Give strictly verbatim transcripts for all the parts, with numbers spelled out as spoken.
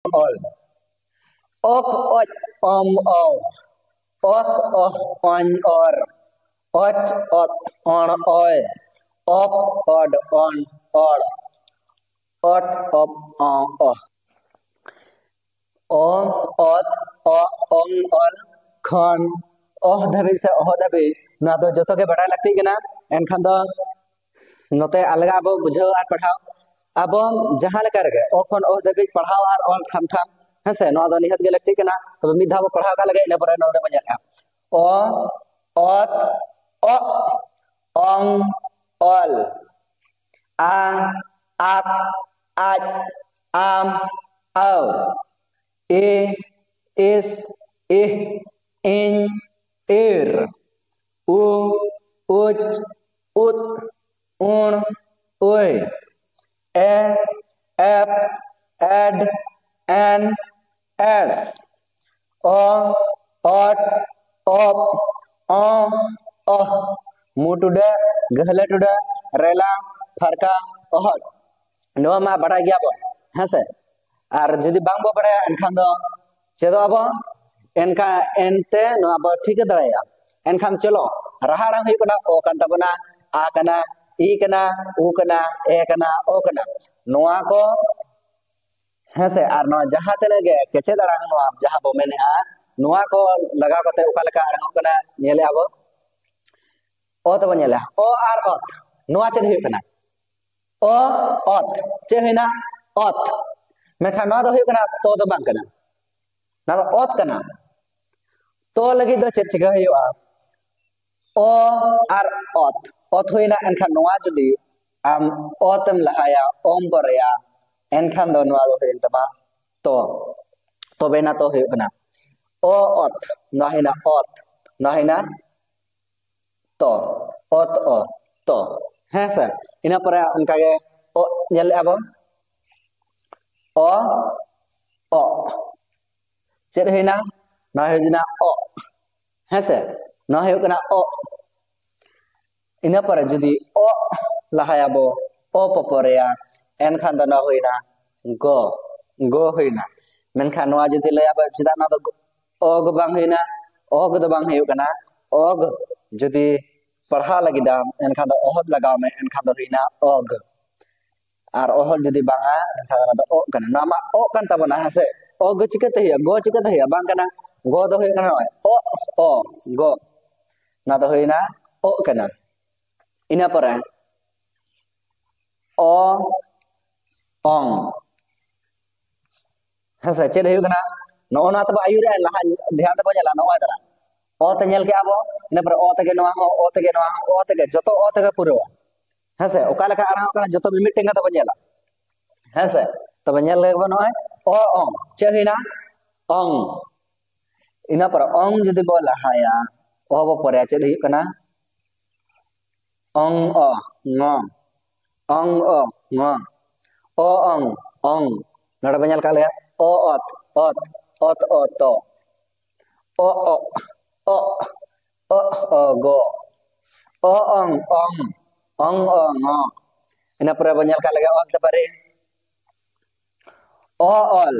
ᱚᱞ᱾ ᱚᱠ ᱚᱪ ᱚᱢ ᱚᱣ, ᱚᱥ ᱚᱦ ᱚᱧ ᱚᱨ, ᱚᱪ ᱚᱛ ᱚᱬ ᱚᱭ, ᱚᱯ ᱚᱰ ᱚᱱ ᱚᱲ, ᱚᱴ ᱚᱯ ᱚ ᱚᱦ᱾ ᱚ, ᱚᱛ, ᱚ, ᱚᱝ, ᱚᱞ, ᱠᱷᱚᱱ, ᱚᱦ ᱫᱷᱟᱹᱵᱤᱡ ᱥᱮ ᱚᱦᱚ ᱫᱷᱟᱹᱵᱤᱡ, ᱱᱚᱣᱟ ᱫᱚ ᱡᱚᱛᱚ ᱜᱮ ᱵᱟᱰᱟᱭ ᱞᱟᱹᱠᱛᱤᱜ ᱠᱟᱱᱟ᱾ ᱮᱱᱠᱷᱟᱱ ᱫᱚ ᱱᱚᱛᱮ ᱟᱞᱜᱟ ᱟᱵᱚ ᱵᱩᱡᱷᱟᱹᱣ ᱟᱨ ᱯᱟᱲᱦᱟᱣ᱾ ᱟᱵᱚ ᱡᱟᱦᱟᱸ ᱞᱮᱠᱟ ᱨᱮᱜᱮ ᱚ ᱠᱷᱚᱱ ᱚᱦ ᱫᱷᱟᱹᱵᱤᱡ ᱯᱟᱲᱦᱟᱣ ᱟᱨ ᱚᱞ ᱴᱷᱟᱢ ᱴᱷᱟᱢ, ᱦᱮᱸ ᱥᱮ, ᱱᱚᱣᱟ ᱫᱚ ᱱᱤᱦᱟᱹᱛ ᱜᱮ ᱞᱟᱹᱠᱛᱤᱜ ᱠᱟᱱᱟ᱾ ᱛᱚᱵᱮ ᱢᱤᱫ ᱫᱷᱟᱣ ᱵᱚ ᱯᱟᱲᱦᱟᱣ ᱠᱟᱜ ᱞᱮᱜᱮ, ᱤᱱᱟᱹ ᱯᱚᱨᱮ ᱱᱚᱰᱮ ᱵᱚ ᱧᱮᱞᱟ᱾ ᱚ, ᱚᱛ, ᱚᱜ, ᱚᱝ, ᱚᱞ, ᱟ, ᱟᱛ, ᱟᱡ, ᱟᱢ, ᱟᱹᱣ, ᱮ, ᱮᱥ, ᱮᱦ, ᱮᱧ, ᱮᱨ, ᱩ, ᱩᱪ, ᱩᱫ, ᱩᱬ, ᱩᱭ, ᱮ, ᱮᱯ, ᱮᱰ, ᱮᱱ, ᱮᱲ, ᱚ, ᱚᱴ, ᱚᱯ, ᱚ, ᱚᱦ, ᱢᱩ ᱴᱩᱰᱟᱹᱜ, ᱜᱟᱹᱦᱞᱟᱹ ᱴᱩᱰᱟᱹᱜ, ᱨᱮᱞᱟ, ᱯᱷᱟᱨᱠᱟ, ᱚᱦᱚᱫ᱾ ᱱᱚᱣᱟ ᱢᱟ ᱵᱟᱰᱟᱭ ᱜᱮᱭᱟ ᱵᱚᱱ, ᱦᱮᱸ ᱥᱮ? ᱟᱨ ᱡᱩᱫᱤ ᱵᱟᱝ ᱵᱚ ᱵᱟᱰᱟᱭᱟ, ᱮᱱᱠᱷᱟᱱ ᱫᱚ ᱪᱮᱫᱚᱜ ᱟᱵᱚ, ᱮᱱᱠᱷᱟᱱ ᱮᱱᱛᱮ ᱱᱚᱣᱟ ᱵᱚ ᱴᱷᱤᱠᱟᱹ ᱫᱟᱲᱮᱭᱟᱜᱼᱟ᱾ ᱮᱱᱠᱷᱟᱱ ᱪᱚᱞᱚ, ᱨᱟᱦᱟ ᱟᱲᱟᱝ ᱦᱩᱭᱩᱜ ᱠᱟᱱᱟ ᱚ ᱠᱟᱱ ᱛᱟᱵᱚᱱᱟ, ᱟ ᱠᱟᱱᱟ, ᱤ ᱠᱟᱱᱟ, ᱩ ᱠᱟᱱᱟ, ᱮ ᱠᱟᱱᱟ, ᱚ ᱠᱟᱱᱟ᱾ ᱱᱚᱣᱟ ᱠᱚ, ᱦᱮᱸ ᱥᱮ, ᱟᱨ ᱱᱚᱣᱟ ᱡᱟᱦᱟᱸ ᱛᱤᱱᱟᱹᱜ ᱜᱮ ᱠᱮᱪᱮᱫ ᱟᱲᱟᱝ, ᱱᱚᱣᱟ ᱡᱟᱦᱟᱸ ᱵᱚ ᱢᱮᱱᱮᱫᱼᱟ, ᱱᱚᱣᱟ ᱠᱚ ᱞᱟᱜᱟᱣ ᱠᱟᱛᱮ ᱚᱠᱟ ᱞᱮᱠᱟ ᱟᱲᱟᱝᱚᱜ ᱠᱟᱱᱟ, ᱧᱮᱞᱮᱫᱼᱟ ᱵᱚ᱾ ᱚ ᱛᱮᱵᱚ ᱧᱮᱞᱟ, ᱚ ᱟᱨ ᱚᱛ, ᱱᱚᱣᱟ ᱪᱮᱫ ᱦᱩᱭᱩᱜ ᱠᱟᱱᱟ? ᱚ, ᱚᱛ᱾ ᱪᱮᱫ ᱦᱩᱭᱱᱟ? ᱚᱛ᱾ ᱢᱮᱱᱠᱷᱟᱱ ᱱᱚᱣᱟ ᱫᱚ ᱦᱩᱭᱩᱜ ᱠᱟᱱᱟ ᱛᱚ ᱫᱚ ᱵᱟᱝ ᱠᱟᱱᱟ, ᱱᱚᱣᱟ ᱫᱚ ᱚᱛ ᱠᱟᱱᱟ᱾ ᱛᱚ ᱞᱟᱹᱜᱤᱫ ᱫᱚ ᱪᱮᱫ ᱪᱤᱠᱟᱹ ᱦᱩᱭᱩᱜᱼᱟ? ᱚ ᱟᱨ ᱚᱛ, ᱚᱛ ᱦᱩᱭᱱᱟ᱾ ᱮᱱᱠᱷᱟᱱ ᱱᱚᱣᱟ ᱡᱩᱫᱤ ᱟᱢ ᱚᱛ ᱮᱢ ᱞᱟᱦᱟᱭᱟ, ᱚᱢ ᱯᱚᱨᱮᱭᱟ, ᱮᱱᱠᱷᱟᱱ ᱫᱚ ᱱᱚᱣᱟ ᱫᱚ ᱦᱩᱭᱮᱱ ᱛᱟᱢᱟ ᱛᱚ᱾ ᱛᱚᱵᱮᱱᱟ ᱛᱚ ᱦᱩᱭᱩᱜ ᱠᱟᱱᱟ ᱚ ᱚᱛ, ᱱᱚᱣᱟ ᱦᱩᱭᱱᱟ ᱚᱛ, ᱱᱚᱣᱟ ᱦᱩᱭᱱᱟ ᱛᱚ, ᱚᱛ ᱚ, ᱛᱚ᱾ ᱦᱮᱸ ᱥᱮ? ᱤᱱᱟᱹ ᱯᱚᱨᱮ ᱚᱱᱠᱟᱜᱮ ᱚ ᱧᱮᱞᱮᱫᱼᱟ ᱵᱚᱱ, ᱚ, ᱚ᱾ ᱪᱮᱫ ᱦᱩᱭᱱᱟ? ᱱᱚᱣᱟ ᱦᱩᱭᱱᱟ ᱚ᱾ ᱦᱮᱸ ᱥᱮ? ᱱᱚᱣᱟ ᱦᱩᱭᱩᱜ ᱠᱟᱱᱟ ᱚ᱾ ᱤᱱᱟᱹ ᱯᱚᱨᱮ ᱡᱩᱫᱤ ᱚ ᱞᱟᱦᱟᱭᱟᱵᱚ, ᱚ ᱯᱚᱯᱚᱨᱮᱭᱟ, ᱮᱱᱠᱷᱟᱱ ᱫᱚ ᱱᱚᱣᱟ ᱦᱩᱭᱱᱟ ᱜᱚ᱾ ᱜᱚ ᱦᱩᱭᱱᱟ᱾ ᱢᱮᱱᱠᱷᱟᱱ ᱱᱚᱣᱟ ᱡᱩᱫᱤ ᱞᱟᱹᱭᱟ ᱵᱚ, ᱪᱮᱫᱟᱜ ᱱᱚᱣᱟ ᱫᱚ ᱚᱜ ᱵᱟᱝ ᱦᱩᱭᱱᱟ? ᱚᱜ ᱫᱚ ᱵᱟᱝ ᱦᱩᱭᱩᱜ ᱠᱟᱱᱟ᱾ ᱚᱜ ᱡᱩᱫᱤ ᱯᱟᱲᱦᱟᱣ ᱞᱟᱹᱜᱤᱫ ᱟᱢ, ᱮᱱᱠᱷᱟᱱ ᱫᱚ ᱚᱦᱚᱫ ᱞᱟᱜᱟᱣ ᱢᱮ, ᱮᱱᱠᱷᱟᱱ ᱫᱚ ᱦᱩᱭᱱᱟ ᱚᱜ᱾ ᱟᱨ ᱚᱦᱚᱫ ᱡᱩᱫᱤ ᱵᱟᱝᱟ, ᱮᱱᱠᱷᱟᱱ ᱚᱱᱟ ᱫᱚ ᱚᱜ ᱠᱟᱱᱟ᱾ ᱱᱚᱣᱟ ᱢᱟ ᱚᱜ ᱠᱟᱱ ᱛᱟᱵᱚᱱᱟ, ᱦᱮᱸ ᱥᱮ? ᱚᱜ ᱪᱤᱠᱟᱹᱛᱮ ᱦᱩᱭᱩᱜᱼᱟ? ᱜᱚ ᱪᱤᱠᱟᱹᱛᱮ ᱦᱩᱭᱩᱜᱼᱟ? ᱵᱟᱝ ᱠᱟᱱᱟ᱾ ᱜᱚ ᱫᱚ ᱦᱩᱭᱩᱜ ᱠᱟᱱᱟ ᱱᱚᱜᱼᱚᱭ ᱚ, ᱚ, ᱜᱚ᱾ ᱱᱚᱣᱟ ᱫᱚ ᱦᱩᱭᱱᱟ ᱚᱜ ᱠᱟᱱᱟ᱾ ᱤᱱᱟᱹ ᱯᱚᱨᱮ ᱚ, ᱚᱝ᱾ ᱦᱮᱸ ᱥᱮ, ᱪᱮᱫ ᱦᱩᱭᱩᱜ ᱠᱟᱱᱟ? ᱱᱚᱜᱼᱚ ᱱᱚᱣᱟ ᱛᱮᱵᱚ ᱟᱹᱭᱩᱨᱮᱜᱼᱟ, ᱞᱟᱦᱟ ᱫᱷᱮᱭᱟᱱ ᱛᱮᱵᱚ ᱧᱮᱞᱟ, ᱱᱚᱜᱼᱚᱭ ᱠᱟᱱᱟ᱾ ᱚ ᱛᱮ ᱧᱮᱞ ᱠᱮᱜᱼᱟ ᱵᱚ, ᱤᱱᱟᱹ ᱯᱚᱨᱮ ᱚ ᱛᱮᱜᱮ ᱱᱚᱣᱟ ᱦᱚᱸ, ᱚ ᱛᱮᱜᱮ ᱱᱚᱣᱟ ᱦᱚᱸ, ᱚ ᱛᱮᱜᱮ, ᱡᱚᱛᱚ ᱚ ᱛᱮᱜᱮ ᱯᱩᱨᱟᱹᱣᱟ᱾ ᱦᱮᱸ ᱥᱮ, ᱚᱠᱟ ᱞᱮᱠᱟ ᱟᱲᱟᱝ ᱠᱟᱱᱟ, ᱡᱚᱛᱚ ᱢᱤᱢᱤᱫᱴᱮᱱ ᱠᱟᱛᱮ ᱵᱚ ᱧᱮᱞᱟ᱾ ᱦᱮᱸ ᱥᱮ, ᱛᱚᱵᱮ ᱧᱮᱞ ᱞᱮᱜᱮ ᱵᱚ ᱱᱚᱜᱼᱚᱭ ᱚ, ᱚᱝ᱾ ᱪᱮᱫ ᱦᱩᱭᱱᱟ? ᱚᱝ᱾ ᱤᱱᱟᱹ ᱯᱚᱨᱮ ᱚᱝ ᱡᱩᱫᱤ ᱵᱚ ᱞᱟᱦᱟᱭᱟ, ᱚ ᱵᱚ ᱯᱚᱨᱮᱭᱟ, ᱪᱮᱫ ᱦᱩᱭᱩᱜ ᱠᱟᱱᱟ? ᱚᱝ, ᱚ, ᱝᱚ᱾ ᱚᱝ, ᱚ, ᱝᱚ᱾ ᱚ, ᱚᱝ, ᱚᱝ᱾ ᱱᱚᱰᱮ ᱵᱚ ᱧᱮᱞ ᱠᱟᱜ ᱞᱮᱭᱟ, ᱚ, ᱚᱛ, ᱚᱛ, ᱚᱛ, ᱚ, ᱛᱚ᱾ ᱚ, ᱚ, ᱚ, ᱚ, ᱚ, ᱜᱚ᱾ ᱚ, ᱚᱝ, ᱚᱝ, ᱚᱝ, ᱚ, ᱝᱚ᱾ ᱤᱱᱟᱹ ᱯᱚᱨᱮ ᱵᱚ ᱧᱮᱞ ᱠᱟᱜ ᱞᱮᱜᱮ ᱚᱞ ᱛᱮ ᱯᱟᱨᱮ᱾ ᱚ, ᱚᱞ,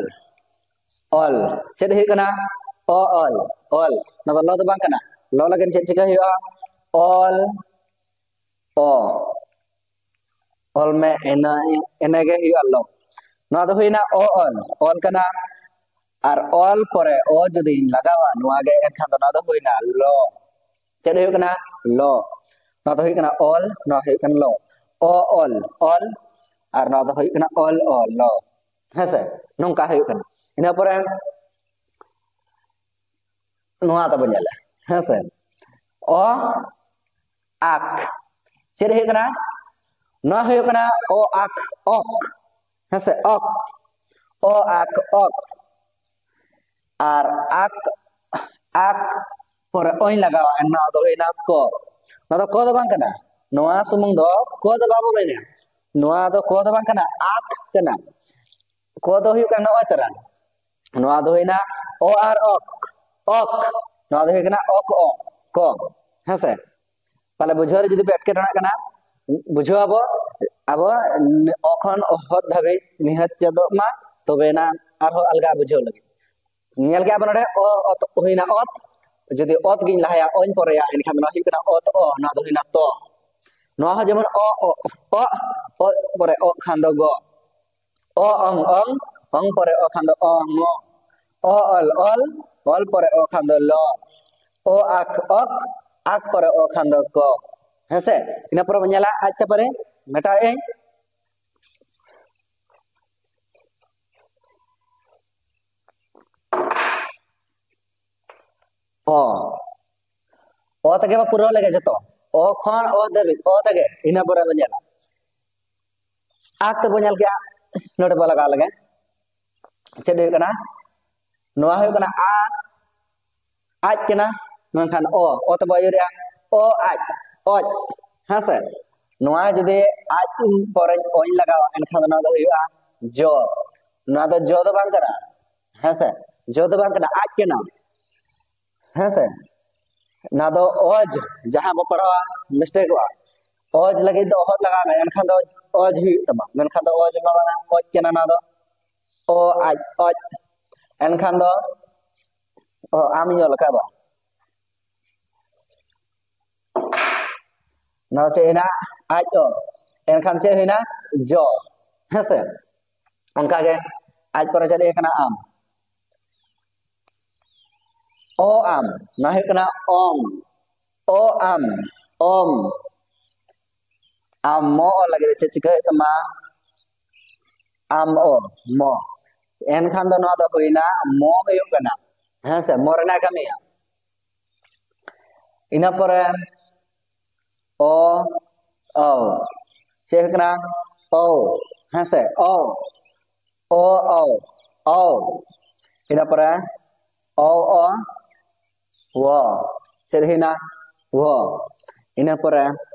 ᱚᱞ᱾ ᱪᱮᱫ ᱦᱩᱭᱩᱜ ᱠᱟᱱᱟ? ᱚ, ᱚᱞ, ᱚᱞ᱾ ᱱᱚᱣᱟ ᱫᱚ ᱞᱚ ᱫᱚ ᱵᱟᱝ ᱠᱟᱱᱟ᱾ ᱞᱚ ᱞᱟᱹᱜᱤᱫ ᱪᱮᱫ ᱪᱤᱠᱟᱹ ᱦᱩᱭᱩᱜᱼᱟ? ᱚᱞ, ᱚ᱾ ᱚᱞ ᱢᱮ, ᱤᱱᱟᱹ, ᱤᱱᱟᱹ ᱜᱮ ᱦᱩᱭᱩᱜᱼᱟ ᱞᱚ᱾ ᱱᱚᱣᱟ ᱫᱚ ᱦᱩᱭᱱᱟ ᱚ, ᱚᱞ, ᱚᱞ ᱠᱟᱱᱟ᱾ ᱟᱨ ᱚᱞ ᱯᱚᱨᱮ ᱚ ᱡᱩᱫᱤᱧ ᱞᱟᱜᱟᱣᱟ, ᱱᱚᱣᱟ ᱜᱮ, ᱮᱱᱠᱷᱟᱱ ᱫᱚ ᱱᱚᱣᱟ ᱫᱚ ᱦᱩᱭᱱᱟ ᱞᱚ᱾ ᱪᱮᱫ ᱦᱩᱭᱩᱜ ᱠᱟᱱᱟ? ᱞᱚ᱾ ᱱᱚᱣᱟ ᱫᱚ ᱦᱩᱭᱩᱜ ᱠᱟᱱᱟ ᱚᱞ, ᱱᱚᱣᱟ ᱦᱩᱭᱩᱜ ᱠᱟᱱᱟ ᱞᱚ᱾ ᱚ, ᱚᱞ, ᱚᱞ, ᱟᱨ ᱱᱚᱣᱟ ᱫᱚ ᱦᱩᱭᱩᱜ ᱠᱟᱱᱟ ᱚᱞ, ᱚ, ᱞᱚ᱾ ᱦᱮᱸ ᱥᱮ? ᱱᱚᱝᱠᱟ ᱦᱩᱭᱩᱜ ᱠᱟᱱᱟ᱾ ᱤᱱᱟᱹ ᱯᱚᱨᱮ ᱱᱚᱣᱟ ᱛᱟᱵᱚ ᱧᱮᱞᱟ, ᱦᱮᱸ ᱥᱮ? ᱚ, ᱟᱠ᱾ ᱪᱮᱫ ᱦᱩᱭᱩᱜ ᱠᱟᱱᱟ? ᱱᱚᱣᱟ ᱦᱩᱭᱩᱜ ᱠᱟᱱᱟ ᱚ, ᱟᱠ, ᱚᱠ᱾ ᱦᱮᱸ ᱥᱮ? ᱚᱠ᱾ ᱚ, ᱟᱠ, ᱚᱠ᱾ ᱟᱨ ᱟᱠ, ᱟᱠ ᱯᱚᱨᱮ ᱚᱧ ᱞᱟᱜᱟᱣᱟ, ᱱᱚᱣᱟ ᱫᱚ ᱦᱩᱭᱱᱟ ᱠᱚ᱾ ᱱᱚᱣᱟ ᱫᱚ ᱠᱚ ᱫᱚ ᱵᱟᱝ ᱠᱟᱱᱟ, ᱱᱚᱣᱟ ᱥᱩᱢᱩᱝ ᱫᱚ ᱠᱚ ᱫᱚ ᱵᱟᱵᱚ ᱢᱮᱱᱟ, ᱱᱚᱣᱟ ᱫᱚ ᱠᱚ ᱫᱚ ᱵᱟᱝ ᱠᱟᱱᱟ, ᱟᱠ ᱠᱟᱱᱟ᱾ ᱠᱚ ᱫᱚ ᱦᱩᱭᱩᱜ ᱠᱟᱱᱟ ᱱᱚᱜᱼᱚᱭ ᱛᱚᱨᱟ, ᱱᱚᱣᱟ ᱫᱚ ᱦᱩᱭᱱᱟ ᱚ ᱟᱨ ᱚᱠ, ᱚᱠ᱾ ᱱᱚᱣᱟ ᱫᱚ ᱦᱩᱭᱩᱜ ᱠᱟᱱᱟ ᱚᱠ, ᱚ, ᱠᱚ᱾ ᱦᱮᱸ ᱥᱮ? ᱛᱟᱦᱞᱮ ᱵᱩᱡᱷᱟᱹᱣ ᱨᱮ ᱡᱩᱫᱤ ᱯᱮ ᱮᱴᱠᱮᱴᱚᱬᱮᱜ ᱠᱟᱱᱟ, ᱵᱩᱡᱷᱟᱹᱣ ᱟᱵᱚ, ᱟᱵᱚ ᱚ ᱠᱷᱚᱱ ᱚᱦᱚᱫ ᱫᱷᱟᱹᱵᱤᱡ ᱱᱤᱦᱟᱹᱛ ᱪᱮᱫᱚᱜ ᱢᱟ, ᱛᱚᱵᱮᱱᱟ ᱟᱨᱦᱚᱸ ᱟᱞᱜᱟ ᱵᱩᱡᱷᱟᱹᱣ ᱞᱟᱹᱜᱤᱫ᱾ ᱧᱮᱞ ᱠᱮᱜᱼᱟ ᱵᱚᱱ ᱱᱚᱰᱮ ᱚ ᱚᱛ ᱦᱩᱭᱱᱟ ᱚᱛ, ᱡᱩᱫᱤ ᱚᱛ ᱜᱤᱧ ᱞᱟᱦᱟᱭᱟ ᱚᱧ ᱯᱚᱨᱮᱭᱟ, ᱮᱱᱠᱷᱟᱱ ᱫᱚ ᱱᱚᱣᱟ ᱦᱩᱭᱩᱜ ᱠᱟᱱᱟ ᱚᱛ ᱚ, ᱱᱚᱣᱟ ᱫᱚ ᱦᱩᱭᱱᱟ ᱛᱚ᱾ ᱱᱚᱣᱟ ᱦᱚᱸ ᱡᱮᱢᱚᱱ ᱚ ᱚ ᱚ ᱚ ᱯᱚᱨᱮ ᱚ ᱠᱷᱟᱱ ᱫᱚ ᱜᱚ, ᱚ ᱚᱝ ᱚᱝ, ᱚᱝ ᱯᱚᱨᱮ ᱚ ᱠᱷᱟᱱ ᱫᱚ ᱚᱝ ᱚ, ᱚ ᱚᱞ ᱚᱞ, ᱚᱞ ᱯᱚᱨᱮ ᱚ ᱠᱷᱟᱱ ᱫᱚ ᱞᱚ, ᱚ ᱟᱠ ᱚᱠ, ᱟᱠ ᱯᱚᱨᱮ ᱚ ᱠᱷᱟᱱ ᱫᱚ ᱠᱚ᱾ ᱦᱮᱸᱥᱮ? ᱤᱱᱟᱹ ᱯᱚᱨᱮ ᱵᱚᱱ ᱧᱮᱞᱟ ᱟᱡ ᱛᱮ ᱯᱚᱨᱮ ᱢᱮᱴᱟᱣᱮᱫ ᱟᱹᱧ᱾ ᱚ, ᱚ ᱛᱮᱜᱮ ᱵᱚ ᱯᱩᱨᱟᱹᱣ ᱞᱮᱜᱮ ᱡᱚᱛᱚ᱾ ᱚ ᱠᱷᱚᱱ ᱚ ᱫᱷᱟᱹᱵᱤᱡ ᱚ ᱛᱮᱜᱮ, ᱤᱱᱟᱹ ᱯᱚᱨᱮ ᱵᱚ ᱧᱮᱞᱟ᱾ ᱟᱠ ᱛᱮᱵᱚ ᱧᱮᱞ ᱠᱮᱜᱼᱟ, ᱱᱚᱰᱮ ᱵᱚ ᱞᱟᱜᱟᱣ ᱞᱮᱜᱮ᱾ ᱪᱮᱫ ᱦᱩᱭᱩᱜ ᱠᱟᱱᱟ? ᱱᱚᱣᱟ ᱦᱩᱭᱩᱜ ᱠᱟᱱᱟ ᱟ, ᱟᱡ ᱠᱟᱱᱟ, ᱢᱮᱱᱠᱷᱟᱱ ᱚ, ᱚ ᱛᱮᱵᱚ ᱟᱹᱭᱩᱨᱮᱜᱼᱟ, ᱚ ᱟᱡ, ᱚᱡ, ᱦᱮᱸ ᱥᱮ? ᱱᱚᱣᱟ ᱡᱩᱫᱤ ᱟᱡ ᱯᱚᱨᱮ ᱚᱧ ᱞᱟᱜᱟᱣᱟ, ᱮᱱᱠᱷᱟᱱ ᱫᱚ ᱱᱚᱣᱟ ᱫᱚ ᱦᱩᱭᱩᱜᱼᱟ ᱡᱚ᱾ ᱱᱚᱣᱟ ᱫᱚ ᱡᱚ ᱫᱚ ᱵᱟᱝ ᱠᱟᱱᱟ, ᱦᱮᱸ ᱥᱮ? ᱡᱚ ᱫᱚ ᱵᱟᱝ ᱠᱟᱱᱟ, ᱟᱡ ᱠᱟᱱᱟ, ᱦᱮᱸ ᱥᱮ? ᱱᱚᱣᱟ ᱫᱚ ᱚᱡᱽ, ᱡᱟᱦᱟᱸ ᱵᱚ ᱯᱟᱲᱦᱟᱣᱟ ᱢᱤᱥᱴᱮᱠᱚᱜᱼᱟ᱾ ᱚᱡᱽ ᱞᱟᱹᱜᱤᱫ ᱫᱚ ᱚᱦᱚᱫ ᱞᱟᱜᱟᱣ ᱢᱮ, ᱮᱱᱠᱷᱟᱱ ᱫᱚ ᱚᱡᱽ ᱦᱩᱭᱩᱜ ᱛᱟᱢᱟ, ᱢᱮᱱᱠᱷᱟᱱ ᱫᱚ ᱚᱡᱽ ᱢᱟ ᱵᱟᱝᱟ, ᱚᱡᱽ ᱠᱟᱱᱟ ᱱᱚᱣᱟ ᱫᱚ᱾ ᱚ ᱟᱡ ᱚᱡ, ᱮᱱᱠᱷᱟᱱ ᱫᱚ ᱚ ᱟᱢ ᱤᱧ ᱚᱞ ᱟᱠᱟᱫ ᱵᱟ᱾ ᱱᱚᱣᱟ ᱪᱮᱫ ᱦᱩᱭᱱᱟ? ᱟᱡ ᱚ᱾ ᱮᱱᱠᱷᱟᱱ ᱪᱮᱫ ᱦᱩᱭᱱᱟ? ᱡᱚ᱾ ᱦᱮᱸᱥᱮ? ᱚᱱᱠᱟᱜᱮ ᱟᱡ ᱯᱚᱨᱮ ᱪᱮᱫ ᱦᱩᱭᱩᱜ ᱠᱟᱱᱟ? ᱟᱢ᱾ ᱚ ᱟᱢ᱾ ᱱᱚᱣᱟ ᱦᱩᱭᱩᱜ ᱠᱟᱱᱟ ᱚᱢ᱾ ᱚ ᱟᱢ᱾ ᱚᱢ᱾ ᱟᱢ ᱢᱚ ᱚ ᱞᱟᱹᱜᱤᱫ ᱪᱮᱫ ᱪᱤᱠᱟᱹ ᱦᱩᱭᱩᱜ ᱛᱟᱢᱟ? ᱟᱢ ᱚ, ᱢᱚ᱾ ᱮᱱᱠᱷᱟᱱ ᱫᱚ ᱱᱚᱣᱟ ᱫᱚ ᱦᱩᱭᱱᱟ ᱢᱚ ᱦᱩᱭᱩᱜ ᱠᱟᱱᱟ᱾ ᱦᱮᱸ ᱥᱮ? ᱢᱚ ᱨᱮᱱᱟᱜ ᱠᱟᱹᱢᱤᱭᱟ᱾ ᱤᱱᱟᱹ ᱯᱚᱨᱮ ᱚ, ᱚ᱾ ᱪᱮᱫ ᱦᱩᱭᱩᱜ ᱠᱟᱱᱟ? ᱚ᱾ ᱦᱮᱸ ᱥᱮ? ᱚ᱾ ᱚ, ᱚ, ᱚ᱾ ᱤᱱᱟᱹ ᱯᱚᱨᱮ ᱚ, ᱚ, ᱣᱚ᱾ ᱪᱮᱫ ᱦᱩᱭᱱᱟ? ᱣᱚ᱾ ᱤᱱᱟᱹ ᱯᱚᱨᱮ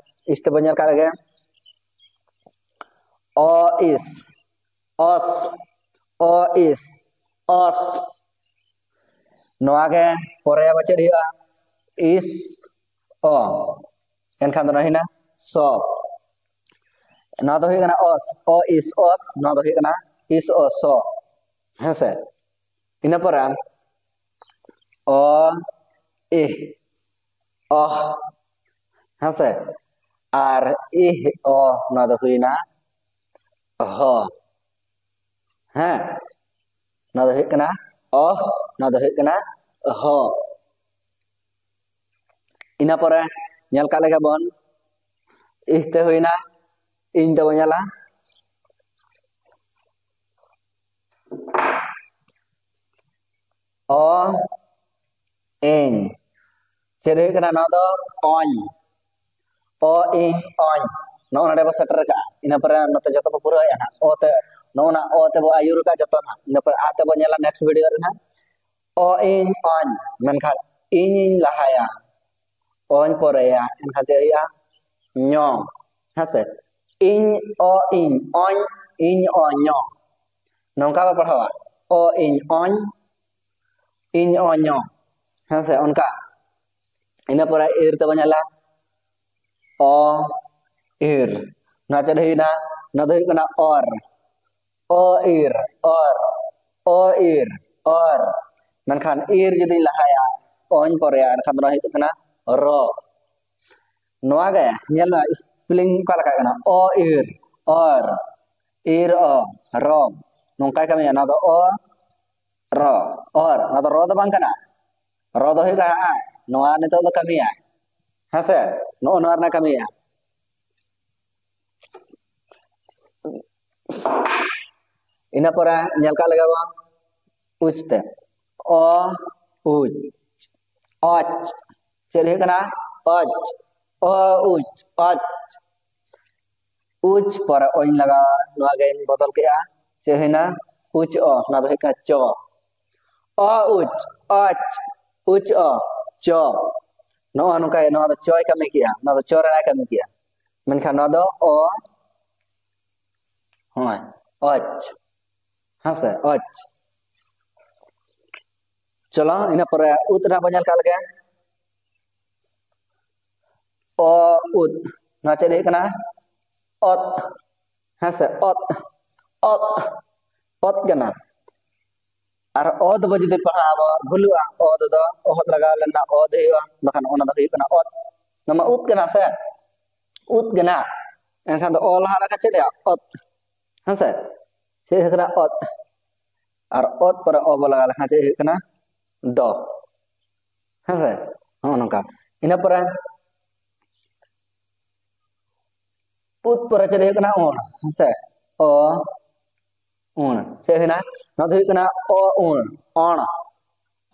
ᱤᱥ ᱛᱮᱵᱚᱱ ᱧᱮᱞ ᱠᱟᱜ ᱞᱮᱜᱮ᱾ ᱚ, ᱤᱥ, ᱚᱥ, ᱚ, ᱤᱥ, ᱚᱥ᱾ ᱱᱚᱣᱟ ᱜᱮ ᱯᱚᱨᱮ ᱟᱵᱟᱨ ᱪᱮᱫ ᱦᱩᱭᱩᱜᱼᱟ? ᱤᱥ, ᱚ᱾ ᱮᱱᱠᱷᱟᱱ ᱫᱚ ᱱᱚᱣᱟ ᱦᱩᱭᱱᱟ ᱥᱚ᱾ ᱱᱚᱣᱟ ᱫᱚ ᱦᱩᱭᱩᱜ ᱠᱟᱱᱟ ᱚᱥ, ᱚ, ᱤᱥ, ᱚᱥ᱾ ᱱᱚᱣᱟ ᱫᱚ ᱦᱩᱭᱩᱜ ᱠᱟᱱᱟ ᱤᱥ, ᱚ, ᱥᱚ᱾ ᱦᱮᱸ ᱥᱮ? ᱤᱱᱟᱹ ᱯᱚᱨᱮ ᱚ ᱤᱦ ᱚᱦ, ᱦᱮᱸ ᱥᱮ? ᱟᱨ ᱤᱦ ᱚ, ᱱᱚᱣᱟ ᱫᱚ ᱦᱩᱭᱱᱟ ᱦᱚ᱾ ᱦᱮᱸ, ᱱᱚᱣᱟ ᱫᱚ ᱦᱩᱭᱩᱜ ᱠᱟᱱᱟ ᱚᱦ, ᱱᱚᱣᱟ ᱫᱚ ᱦᱩᱭᱩᱜ ᱠᱟᱱᱟ ᱦᱚ᱾ ᱤᱱᱟᱹ ᱯᱚᱨᱮ ᱧᱮᱞ ᱠᱟᱜ ᱞᱮᱜᱮ ᱵᱚᱱ, ᱤᱦ ᱛᱮ ᱦᱩᱭᱱᱟ, ᱤᱧ ᱛᱮᱵᱚᱱ ᱧᱮᱞᱟ᱾ ᱚ ᱤᱧ, ᱪᱮᱫ ᱦᱩᱭᱩᱜ ᱠᱟᱱᱟ? ᱱᱚᱣᱟ ᱫᱚ ᱚᱧ᱾ ᱚ ᱤᱧ ᱚᱧ, ᱱᱚᱜᱼᱚ ᱱᱚᱰᱮ ᱵᱚ ᱥᱮᱴᱮᱨ ᱠᱟᱜᱼᱟ᱾ ᱤᱱᱟᱹ ᱯᱚᱨᱮ ᱱᱚᱛᱮ ᱡᱚᱛᱚ ᱵᱚ ᱯᱩᱨᱟᱹᱣᱮᱫᱼᱟ ᱱᱟᱦᱟᱜ᱾ ᱚ ᱛᱮ, ᱱᱚᱜᱼᱚ ᱱᱟ ᱚ ᱛᱮᱵᱚ ᱟᱹᱭᱩᱨ ᱠᱟᱜᱼᱟ ᱡᱚᱛᱚ ᱱᱟᱦᱟᱜ᱾ ᱤᱱᱟᱹ ᱯᱚᱨᱮ ᱟ ᱛᱮᱵᱚ ᱧᱮᱞᱟ next video ᱨᱮ ᱱᱟᱦᱟᱜ᱾ ᱚ ᱤᱧ ᱚᱧ, ᱢᱮᱱᱠᱷᱟᱱ ᱤᱧᱤᱧ ᱞᱟᱦᱟᱭᱟ, ᱚᱧ ᱯᱚᱨᱮᱭᱟ, ᱮᱱᱠᱷᱟᱱ ᱪᱮᱫ ᱦᱩᱭᱩᱜᱼᱟ? ᱧᱚ, ᱦᱮᱸ ᱥᱮ? ᱤᱧ ᱚ ᱤᱧ ᱚᱧ, ᱤᱧ ᱚ ᱧᱚ, ᱱᱚᱝᱠᱟ ᱵᱚ ᱯᱟᱲᱦᱟᱣᱟ, ᱚ ᱤᱧ ᱚᱧ, ᱤᱧ ᱚ ᱧᱚ, ᱦᱮᱸ ᱥᱮ? ᱚᱱᱠᱟ᱾ ᱤᱱᱟᱹ ᱯᱚᱨᱮ ᱤᱨ ᱛᱮᱵᱚ ᱧᱮᱞᱟ, ᱚ ᱤᱨ, ᱱᱚᱣᱟ ᱪᱮᱫ ᱦᱩᱭᱱᱟ? ᱱᱚᱣᱟ ᱫᱚ ᱦᱩᱭᱩᱜ ᱠᱟᱱᱟ ᱚᱨ᱾ ᱚ ᱤᱨ ᱚᱨ, ᱚ ᱤᱨ ᱚᱨ᱾ ᱢᱮᱱᱠᱷᱟᱱ ᱤᱨ ᱡᱩᱫᱤᱧ ᱞᱟᱦᱟᱭᱟ, ᱚᱧ ᱯᱚᱨᱮᱭᱟ, ᱮᱱᱠᱷᱟᱱ ᱫᱚ ᱱᱚᱣᱟ ᱦᱩᱭᱩᱜ ᱠᱟᱱᱟ ᱨᱚ᱾ ᱱᱚᱣᱟ ᱜᱮ ᱧᱮᱞ ᱢᱮ, spelling ᱚᱠᱟ ᱞᱮᱠᱟ ᱠᱟᱱᱟ? ᱚ ᱤᱨ ᱚᱨ, ᱤᱨ ᱚ ᱨᱚ, ᱱᱚᱝᱠᱟᱭ ᱠᱟᱹᱢᱤᱭᱟ᱾ ᱱᱚᱣᱟ ᱫᱚ ᱚ ᱨᱚ, ᱚᱨ, ᱱᱚᱣᱟ ᱫᱚ ᱨᱚ ᱫᱚ ᱵᱟᱝ ᱠᱟᱱᱟ᱾ ᱨᱚ ᱫᱚ ᱦᱩᱭᱩᱜ ᱠᱟᱱᱟ ᱟ᱾ ᱱᱚᱣᱟ ᱱᱤᱛᱚᱜ ᱫᱚ ᱠᱟᱹᱢᱤᱭᱟ, ᱦᱮᱸ ᱥᱮ? ᱱᱚᱜᱼᱚ ᱱᱚᱣᱟ ᱨᱮᱱᱟᱜ ᱠᱟᱹᱢᱤᱭᱟ᱾ ᱤᱱᱟᱹ ᱯᱚᱨᱮ ᱧᱮᱞ ᱠᱟᱜ ᱞᱮᱜᱮ ᱵᱚᱱ ᱩᱪ ᱛᱮ᱾ ᱚ ᱩᱪ, ᱚᱪ᱾ ᱪᱮᱫ ᱦᱩᱭᱩᱜ ᱠᱟᱱᱟ? ᱚᱪ᱾ ᱚ ᱩᱪ, ᱚᱪ᱾ ᱩᱪ ᱯᱚᱨᱮ ᱚᱧ ᱞᱟᱜᱟᱣᱟ, ᱱᱚᱣᱟ ᱜᱮᱧ ᱵᱚᱫᱚᱞ ᱠᱮᱜᱼᱟ᱾ ᱪᱮᱫ ᱦᱩᱭᱱᱟ? ᱩᱪ ᱚ, ᱱᱚᱣᱟ ᱫᱚ ᱦᱩᱭᱩᱜ ᱠᱟᱱᱟ ᱪᱚ᱾ ᱚ ᱩᱪ, ᱚᱪ, ᱩᱪ ᱚ, ᱪᱚ᱾ ᱱᱚᱜᱼᱚ ᱱᱚᱝᱠᱟ ᱜᱮ, ᱱᱚᱣᱟ ᱫᱚ ᱪᱚᱭ ᱠᱟᱹᱢᱤ ᱠᱮᱜᱼᱟ, ᱱᱚᱣᱟ ᱫᱚ ᱪᱚ ᱨᱮᱱᱟᱜ ᱮ ᱠᱟᱹᱢᱤ ᱠᱮᱜᱼᱟ᱾ ᱢᱮᱱᱠᱷᱟᱱ ᱱᱚᱣᱟ ᱫᱚ ᱚ, ᱦᱳᱭ, ᱚᱪ, ᱦᱮᱸ ᱥᱮ, ᱚᱪ᱾ ᱪᱚᱞᱚ, ᱤᱱᱟᱹ ᱯᱚᱨᱮ ᱩᱫ ᱨᱮᱱᱟᱜ ᱵᱚᱱ ᱧᱮᱞ ᱠᱟᱜ ᱞᱮᱜᱮ᱾ ᱚ ᱩᱫ, ᱱᱚᱣᱟ ᱪᱮᱫ ᱦᱩᱭᱩᱜ ᱠᱟᱱᱟ? ᱚᱛ, ᱦᱮᱸ ᱥᱮ, ᱚᱛ, ᱚᱛ, ᱚᱛ ᱠᱟᱱᱟ᱾ ᱟᱨ ᱚ ᱫᱚᱵᱚ ᱡᱩᱫᱤ ᱯᱟᱲᱦᱟᱜᱼᱟ ᱟᱵᱚ ᱵᱷᱩᱞᱩᱜᱼᱟ, ᱚ ᱫᱚ ᱚᱦᱚᱫ ᱞᱟᱜᱟᱣ ᱞᱮᱱᱟ ᱚ ᱫᱚ ᱦᱩᱭᱩᱜᱼᱟ, ᱵᱟᱠᱷᱟᱱ ᱚᱱᱟ ᱫᱚ ᱦᱩᱭᱩᱜ ᱠᱟᱱᱟ ᱚᱛ᱾ ᱱᱚᱣᱟ ᱩᱫ ᱠᱟᱱᱟ ᱥᱮ, ᱩᱫ ᱠᱟᱱᱟ᱾ ᱮᱱᱠᱷᱟᱱ ᱫᱚ ᱚ ᱞᱟᱦᱟ ᱞᱮᱠᱷᱟᱱ ᱪᱮᱫ ᱦᱩᱭᱩᱜᱼᱟ? ᱚᱛ᱾ ᱦᱮᱸᱥᱮ? ᱪᱮᱫ ᱦᱩᱭᱩᱜ ᱠᱟᱱᱟ? ᱚᱛ᱾ ᱟᱨ ᱚᱛ ᱯᱚᱨᱮ ᱚ ᱵᱚ ᱞᱟᱜᱟᱣ ᱞᱮᱠᱷᱟᱱ ᱪᱮᱫ ᱦᱩᱭᱩᱜ ᱠᱟᱱᱟ? ᱫᱚ᱾ ᱦᱮᱸᱥᱮ? ᱱᱚᱜᱼᱚ ᱱᱚᱝᱠᱟ᱾ ᱤᱱᱟᱹ ᱯᱚᱨᱮ ᱩᱫ ᱯᱚᱨᱮ ᱪᱮᱫ ᱦᱩᱭᱩᱜ ᱠᱟᱱᱟ? ᱩᱬ᱾ ᱦᱮᱸᱥᱮ? ᱚ ᱩᱬ᱾ ᱪᱮᱫ ᱦᱩᱭᱱᱟ? ᱱᱚᱣᱟ ᱫᱚ ᱦᱩᱭᱩᱜ ᱠᱟᱱᱟ ᱚ ᱩᱬ, ᱚᱬ᱾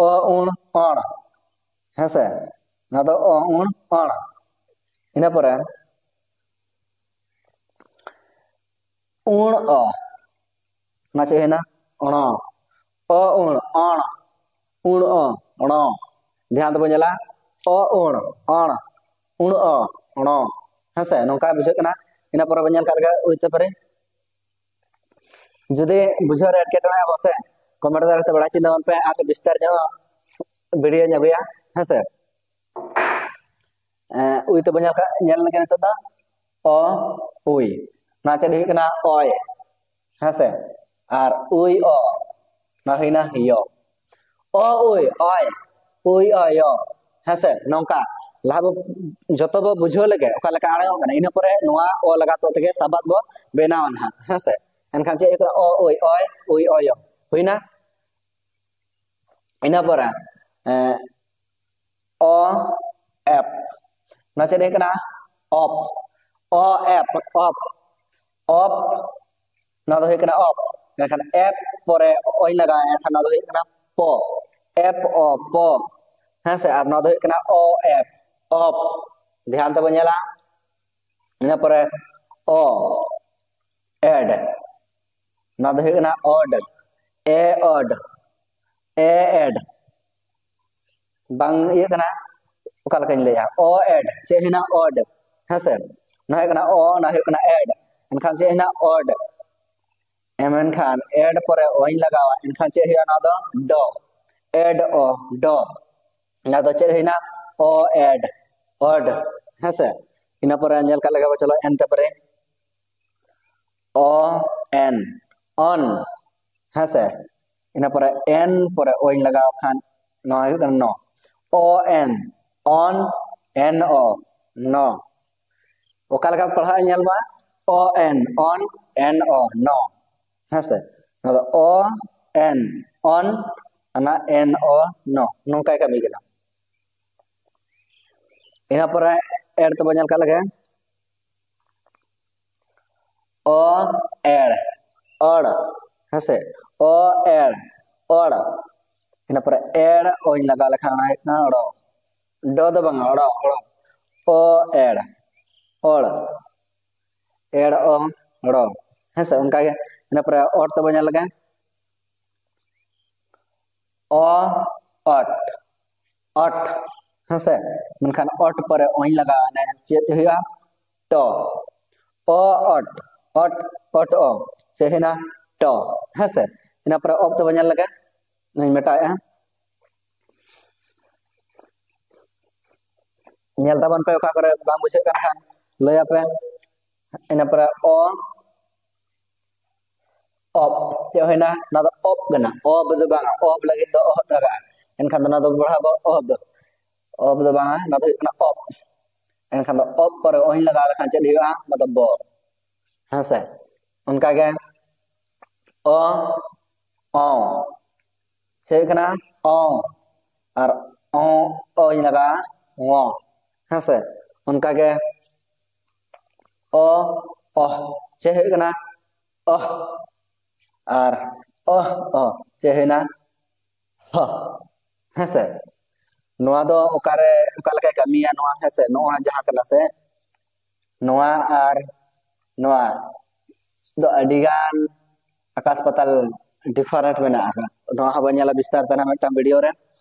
ᱚ ᱩᱬ, ᱚᱬ᱾ ᱦᱮᱸᱥᱮ? ᱱᱚᱣᱟ ᱫᱚ ᱚ ᱩᱬ, ᱚᱬ᱾ ᱤᱱᱟᱹ ᱯᱚᱨᱮ ᱩᱬ ᱚ᱾ ᱚᱱᱟ ᱪᱮᱫ ᱦᱩᱭᱱᱟ? ᱚᱬᱚ᱾ ᱚ ᱩᱬ, ᱚᱬ᱾ ᱩᱬ ᱚ, ᱚᱬᱚ᱾ ᱫᱷᱮᱭᱟᱱ ᱛᱮᱵᱚᱱ ᱧᱮᱞᱟ, ᱚ ᱩᱬ, ᱚᱬ᱾ ᱩᱬ ᱚ, ᱚᱬᱚ᱾ ᱦᱮᱸᱥᱮ? ᱱᱚᱝᱠᱟ ᱵᱩᱡᱷᱟᱹᱜ ᱠᱟᱱᱟ᱾ ᱤᱱᱟᱹ ᱯᱚᱨᱮ ᱵᱚᱱ ᱧᱮᱞ ᱠᱟᱜ ᱞᱮᱜᱮ ᱩᱭ ᱛᱮ ᱯᱟᱨᱮ᱾ ᱡᱩᱫᱤ ᱵᱩᱡᱷᱟᱹᱣ ᱨᱮ ᱮᱴᱠᱮᱴᱚᱬᱮ ᱟᱵᱚ ᱥᱮ, ᱠᱚᱢᱮᱱᱴ ᱫᱟᱨᱮ ᱛᱮ ᱵᱟᱲᱟᱭ ᱪᱤᱱᱛᱟᱹ ᱵᱚᱱ ᱯᱮ, ᱟᱨ ᱵᱤᱥᱛᱟᱨ ᱧᱚᱜ ᱵᱷᱤᱰᱤᱭᱳᱧ ᱟᱹᱜᱩᱭᱟ᱾ ᱦᱮᱸᱥᱮ? ᱮᱸ, ᱩᱭ ᱛᱮᱵᱚᱱ ᱧᱮᱞ ᱠᱟᱜ, ᱧᱮᱞ ᱞᱮᱜᱮ ᱱᱤᱛᱚᱜ ᱫᱚ᱾ ᱚ, ᱩᱭ᱾ ᱱᱚᱣᱟ ᱪᱮᱫ ᱦᱩᱭᱩᱜ ᱠᱟᱱᱟ? ᱚᱭ᱾ ᱦᱮᱸᱥᱮ? ᱟᱨ ᱩᱭ ᱚ᱾ ᱱᱚᱣᱟ ᱦᱩᱭᱱᱟ ᱭᱚ᱾ ᱚ, ᱩᱭ, ᱚᱭ᱾ ᱩᱭ ᱚ, ᱭᱚ᱾ ᱦᱮᱸᱥᱮ? ᱱᱚᱝᱠᱟ᱾ ᱞᱟᱦᱟ ᱵᱚ, ᱡᱚᱛᱚ ᱵᱚ ᱵᱩᱡᱷᱟᱹᱣ ᱞᱮᱜᱮ ᱚᱠᱟ ᱞᱮᱠᱟ ᱟᱲᱟᱝᱚᱜ ᱠᱟᱱᱟ᱾ ᱤᱱᱟᱹ ᱯᱚᱨᱮ ᱱᱚᱣᱟ ᱚ ᱞᱟᱜᱟᱛ ᱛᱮᱜᱮ ᱥᱟᱵᱟᱫ ᱵᱚ ᱵᱮᱱᱟᱣᱟ ᱱᱟᱦᱟᱜ᱾ ᱦᱮᱸᱥᱮ? ᱮᱱᱠᱷᱟᱱ ᱪᱮᱫ ᱦᱩᱭᱩᱜ ᱠᱟᱱᱟ? ᱚ, ᱩᱭ, ᱚᱭ, ᱩᱭ ᱚ, ᱭᱚ᱾ ᱦᱩᱭᱱᱟ? ᱤᱱᱟᱹ ᱯᱚᱨᱮ, ᱮᱸ, ᱚ, ᱮᱯ᱾ ᱱᱚᱣᱟ ᱪᱮᱫ ᱦᱩᱭᱩᱜ ᱠᱟᱱᱟ? ᱚᱯ᱾ ᱚ, ᱮᱯ, ᱚᱯ᱾ ᱚᱯ᱾ ᱱᱚᱣᱟ ᱫᱚ ᱦᱩᱭᱩᱜ ᱠᱟᱱᱟ ᱚᱯ᱾ ᱢᱮᱱᱠᱷᱟᱱ ᱮᱯ ᱯᱚᱨᱮ ᱚᱧ ᱞᱟᱜᱟᱣᱟ, ᱮᱱᱠᱷᱟᱱ ᱱᱚᱣᱟ ᱫᱚ ᱦᱩᱭᱩᱜ ᱠᱟᱱᱟ ᱯᱚ᱾ ᱮᱯ, ᱚ, ᱯᱚ᱾ ᱦᱮᱸ ᱥᱮ? ᱟᱨ ᱱᱚᱣᱟ ᱫᱚ ᱦᱩᱭᱩᱜ ᱠᱟᱱᱟ ᱚ, ᱮᱯ, ᱚᱯ᱾ ᱫᱷᱮᱭᱟᱱ ᱛᱮᱵᱚᱱ ᱧᱮᱞᱟ᱾ ᱤᱱᱟᱹ ᱯᱚᱨᱮ ᱚ, ᱮᱰ᱾ ᱱᱚᱣᱟ ᱫᱚ ᱦᱩᱭᱩᱜ ᱠᱟᱱᱟ ᱚᱰ᱾ ᱮ, ᱚᱰ᱾ ᱮ, ᱮᱰ᱾ ᱵᱟᱝ ᱤᱭᱟᱹ ᱠᱟᱱᱟ, ᱚᱠᱟ ᱞᱮᱠᱟᱧ ᱞᱟᱹᱭᱟ? ᱚ, ᱮᱰ᱾ ᱪᱮᱫ ᱦᱩᱭᱱᱟ? ᱚᱰ᱾ ᱦᱮᱸᱥᱮ? ᱱᱚᱣᱟ ᱦᱩᱭᱩᱜ ᱠᱟᱱᱟ ᱚ, ᱱᱚᱣᱟ ᱦᱩᱭᱩᱜ ᱠᱟᱱᱟ ᱮᱰ᱾ ᱮᱱᱠᱷᱟᱱ ᱪᱮᱫ ᱦᱩᱭᱱᱟ? ᱚᱰ᱾ ᱮ, ᱢᱮᱱᱠᱷᱟᱱ ᱮᱰ ᱯᱚᱨᱮ ᱚᱧ ᱞᱟᱜᱟᱣᱟ, ᱮᱱᱠᱷᱟᱱ ᱪᱮᱫ ᱦᱩᱭᱩᱜᱼᱟ? ᱱᱚᱣᱟ ᱫᱚ ᱰᱚ᱾ ᱮᱰ ᱚ, ᱰᱚ᱾ ᱱᱚᱣᱟ ᱫᱚ ᱪᱮᱫ ᱦᱩᱭᱱᱟ? ᱚ, ᱮᱰ᱾ ᱚᱰ᱾ ᱦᱮᱸᱥᱮ? ᱤᱱᱟᱹ ᱯᱚᱨᱮ ᱧᱮᱞ ᱠᱟᱜ ᱞᱮᱜᱮ ᱵᱚ, ᱪᱚᱞᱚ ᱮᱱ ᱛᱮ ᱯᱚᱨᱮ᱾ ᱚ, ᱮᱱ᱾ ᱚᱱ᱾ ᱦᱮᱸᱥᱮ? ᱤᱱᱟᱹ ᱯᱚᱨᱮ ᱮᱱ ᱯᱚᱨᱮ ᱚᱧ ᱞᱟᱜᱟᱣ ᱠᱷᱟᱱ ᱱᱚᱣᱟ ᱦᱩᱭᱩᱜ ᱠᱟᱱᱟ ᱱᱚ᱾ ᱚ ᱮᱱ, ᱚᱱ, ᱮᱱ ᱚ, ᱱᱚ᱾ ᱚᱠᱟ ᱞᱮᱠᱟ ᱯᱟᱲᱦᱟᱜᱼᱟ ᱧᱮᱞ ᱢᱟ, ᱚ ᱮᱱ, ᱚᱱ, ᱮᱱ ᱚ, ᱱᱚ᱾ ᱦᱮᱸ ᱥᱮ? ᱱᱚᱣᱟ ᱫᱚ ᱚ ᱮᱱ, ᱚᱱ, ᱚᱱᱟ ᱮᱱ ᱚ, ᱱᱚ, ᱱᱚᱝᱠᱟᱭ ᱠᱟᱹᱢᱤ ᱠᱟᱱᱟ᱾ ᱤᱱᱟᱹ ᱯᱚᱨᱮ ᱮᱲ ᱛᱮᱵᱚᱱ ᱧᱮᱞ ᱠᱟᱜ ᱞᱮᱜᱮ, ᱚ ᱮᱲ, ᱚᱲ, ᱦᱮᱸ ᱥᱮ? ᱚ ᱮᱲ, ᱚᱲ᱾ ᱤᱱᱟᱹ ᱯᱚᱨᱮ ᱮᱲ ᱚᱧ ᱞᱟᱜᱟᱣ ᱞᱮᱠᱷᱟᱱ ᱚᱱᱟ ᱦᱩᱭᱩᱜ ᱠᱟᱱᱟ ᱚᱲᱚ᱾ ᱰᱚ ᱫᱚ ᱵᱟᱝᱟ, ᱚᱲᱚ, ᱚᱲᱚ᱾ ᱚ ᱮᱲ, ᱚᱲ᱾ ᱮᱲ ᱚ, ᱚᱲᱚ᱾ ᱦᱮᱸ ᱥᱮ? ᱚᱱᱠᱟ ᱜᱮ᱾ ᱤᱱᱟᱹ ᱯᱚᱨᱮ ᱚᱴ ᱛᱮᱵᱚᱱ ᱧᱮᱞ ᱞᱮᱜᱮ, ᱚ ᱚᱴ, ᱚᱴ᱾ ᱦᱮᱸ ᱥᱮ? ᱢᱮᱱᱠᱷᱟᱱ ᱚᱴ ᱯᱚᱨᱮ ᱚᱧ ᱞᱟᱜᱟᱣ, ᱮᱱᱮ ᱪᱮᱫ ᱦᱩᱭᱩᱜᱼᱟ? ᱴᱚ᱾ ᱚ ᱚᱴ, ᱚᱴ, ᱚᱴ ᱚ᱾ ᱪᱮᱫ ᱦᱩᱭᱱᱟ? ᱴᱚ᱾ ᱦᱮᱸ ᱥᱮ? ᱤᱱᱟᱹ ᱯᱚᱨᱮ ᱚᱯ ᱛᱮᱵᱚᱱ ᱧᱮᱞ ᱞᱮᱜᱮ᱾ ᱱᱚᱣᱟᱧ ᱢᱮᱴᱟᱣᱮᱫᱼᱟ᱾ ᱧᱮᱞ ᱛᱟᱵᱚᱱ ᱯᱮ, ᱚᱠᱟ ᱠᱚᱨᱮ ᱵᱟᱝ ᱵᱩᱡᱷᱟᱹᱜ ᱠᱟᱱ ᱠᱷᱟᱱ ᱞᱟᱹᱭ ᱟᱯᱮ᱾ ᱤᱱᱟᱹ ᱯᱚᱨᱮ ᱚ, ᱚᱯ᱾ ᱪᱮᱫ ᱦᱩᱭᱱᱟ? ᱱᱚᱣᱟ ᱫᱚ ᱚᱯ ᱠᱟᱱᱟ, ᱚᱵ ᱫᱚ ᱵᱟᱝᱟ, ᱚᱵ ᱞᱟᱹᱜᱤᱫ ᱫᱚ ᱚᱦ ᱞᱟᱜᱟᱜᱼᱟ᱾ ᱮᱱᱠᱷᱟᱱ ᱫᱚ ᱱᱚᱣᱟ ᱫᱚ ᱯᱟᱲᱦᱟᱣ ᱟᱵᱚ ᱚᱵ, ᱚᱵ ᱫᱚ ᱵᱟᱝᱟ, ᱱᱚᱣᱟ ᱫᱚ ᱦᱩᱭᱩᱜ ᱠᱟᱱᱟ ᱚᱯ᱾ ᱮᱱᱠᱷᱟᱱ ᱫᱚ ᱚᱯ ᱯᱚᱨᱮ ᱚᱧ ᱞᱟᱜᱟᱣ ᱞᱮᱠᱷᱟᱱ ᱪᱮᱫ ᱦᱩᱭᱩᱜᱼᱟ? ᱱᱚᱣᱟ ᱫᱚ ᱵᱚ᱾ ᱦᱮᱸ ᱥᱮ? ᱚᱱᱠᱟᱜᱮ ᱚ, ᱚ, ᱪᱮᱫ ᱦᱩᱭᱩᱜ ᱠᱟᱱᱟ? ᱚ᱾ ᱟᱨ ᱚ, ᱚᱧ ᱞᱟᱜᱟᱜᱼᱟ, ᱚ᱾ ᱦᱮᱸ ᱥᱮ? ᱚᱱᱠᱟᱜᱮ ᱚ, ᱚᱦ᱾ ᱪᱮᱫ ᱦᱩᱭᱩᱜ ᱠᱟᱱᱟ? ᱚᱦ᱾ ᱟᱨ ᱚᱦ, ᱚᱦ᱾ ᱪᱮᱫ ᱦᱩᱭᱱᱟ? ᱦᱚ᱾ ᱦᱮᱸ ᱥᱮ? ᱱᱚᱣᱟ ᱫᱚ ᱚᱠᱟᱨᱮ, ᱚᱠᱟ ᱞᱮᱠᱟᱭ ᱠᱟᱹᱢᱤᱭᱟ ᱱᱚᱣᱟ? ᱦᱮᱸ ᱥᱮ? ᱱᱚᱣᱟ ᱡᱟᱦᱟᱸ ᱠᱟᱱᱟ ᱥᱮ, ᱱᱚᱣᱟ ᱟᱨ ᱱᱚᱣᱟ ᱫᱚ ᱟᱹᱰᱤᱜᱟᱱ ᱟᱠᱟᱥ ᱯᱟᱛᱟᱞ different ᱢᱮᱱᱟᱜ ᱟᱠᱟᱫ᱾ ᱱᱚᱣᱟ ᱦᱚᱸᱵᱚᱱ ᱧᱮᱞᱟ ᱵᱤᱥᱛᱟᱨ ᱛᱮ ᱢᱤᱫᱴᱟᱝ video ᱨᱮ᱾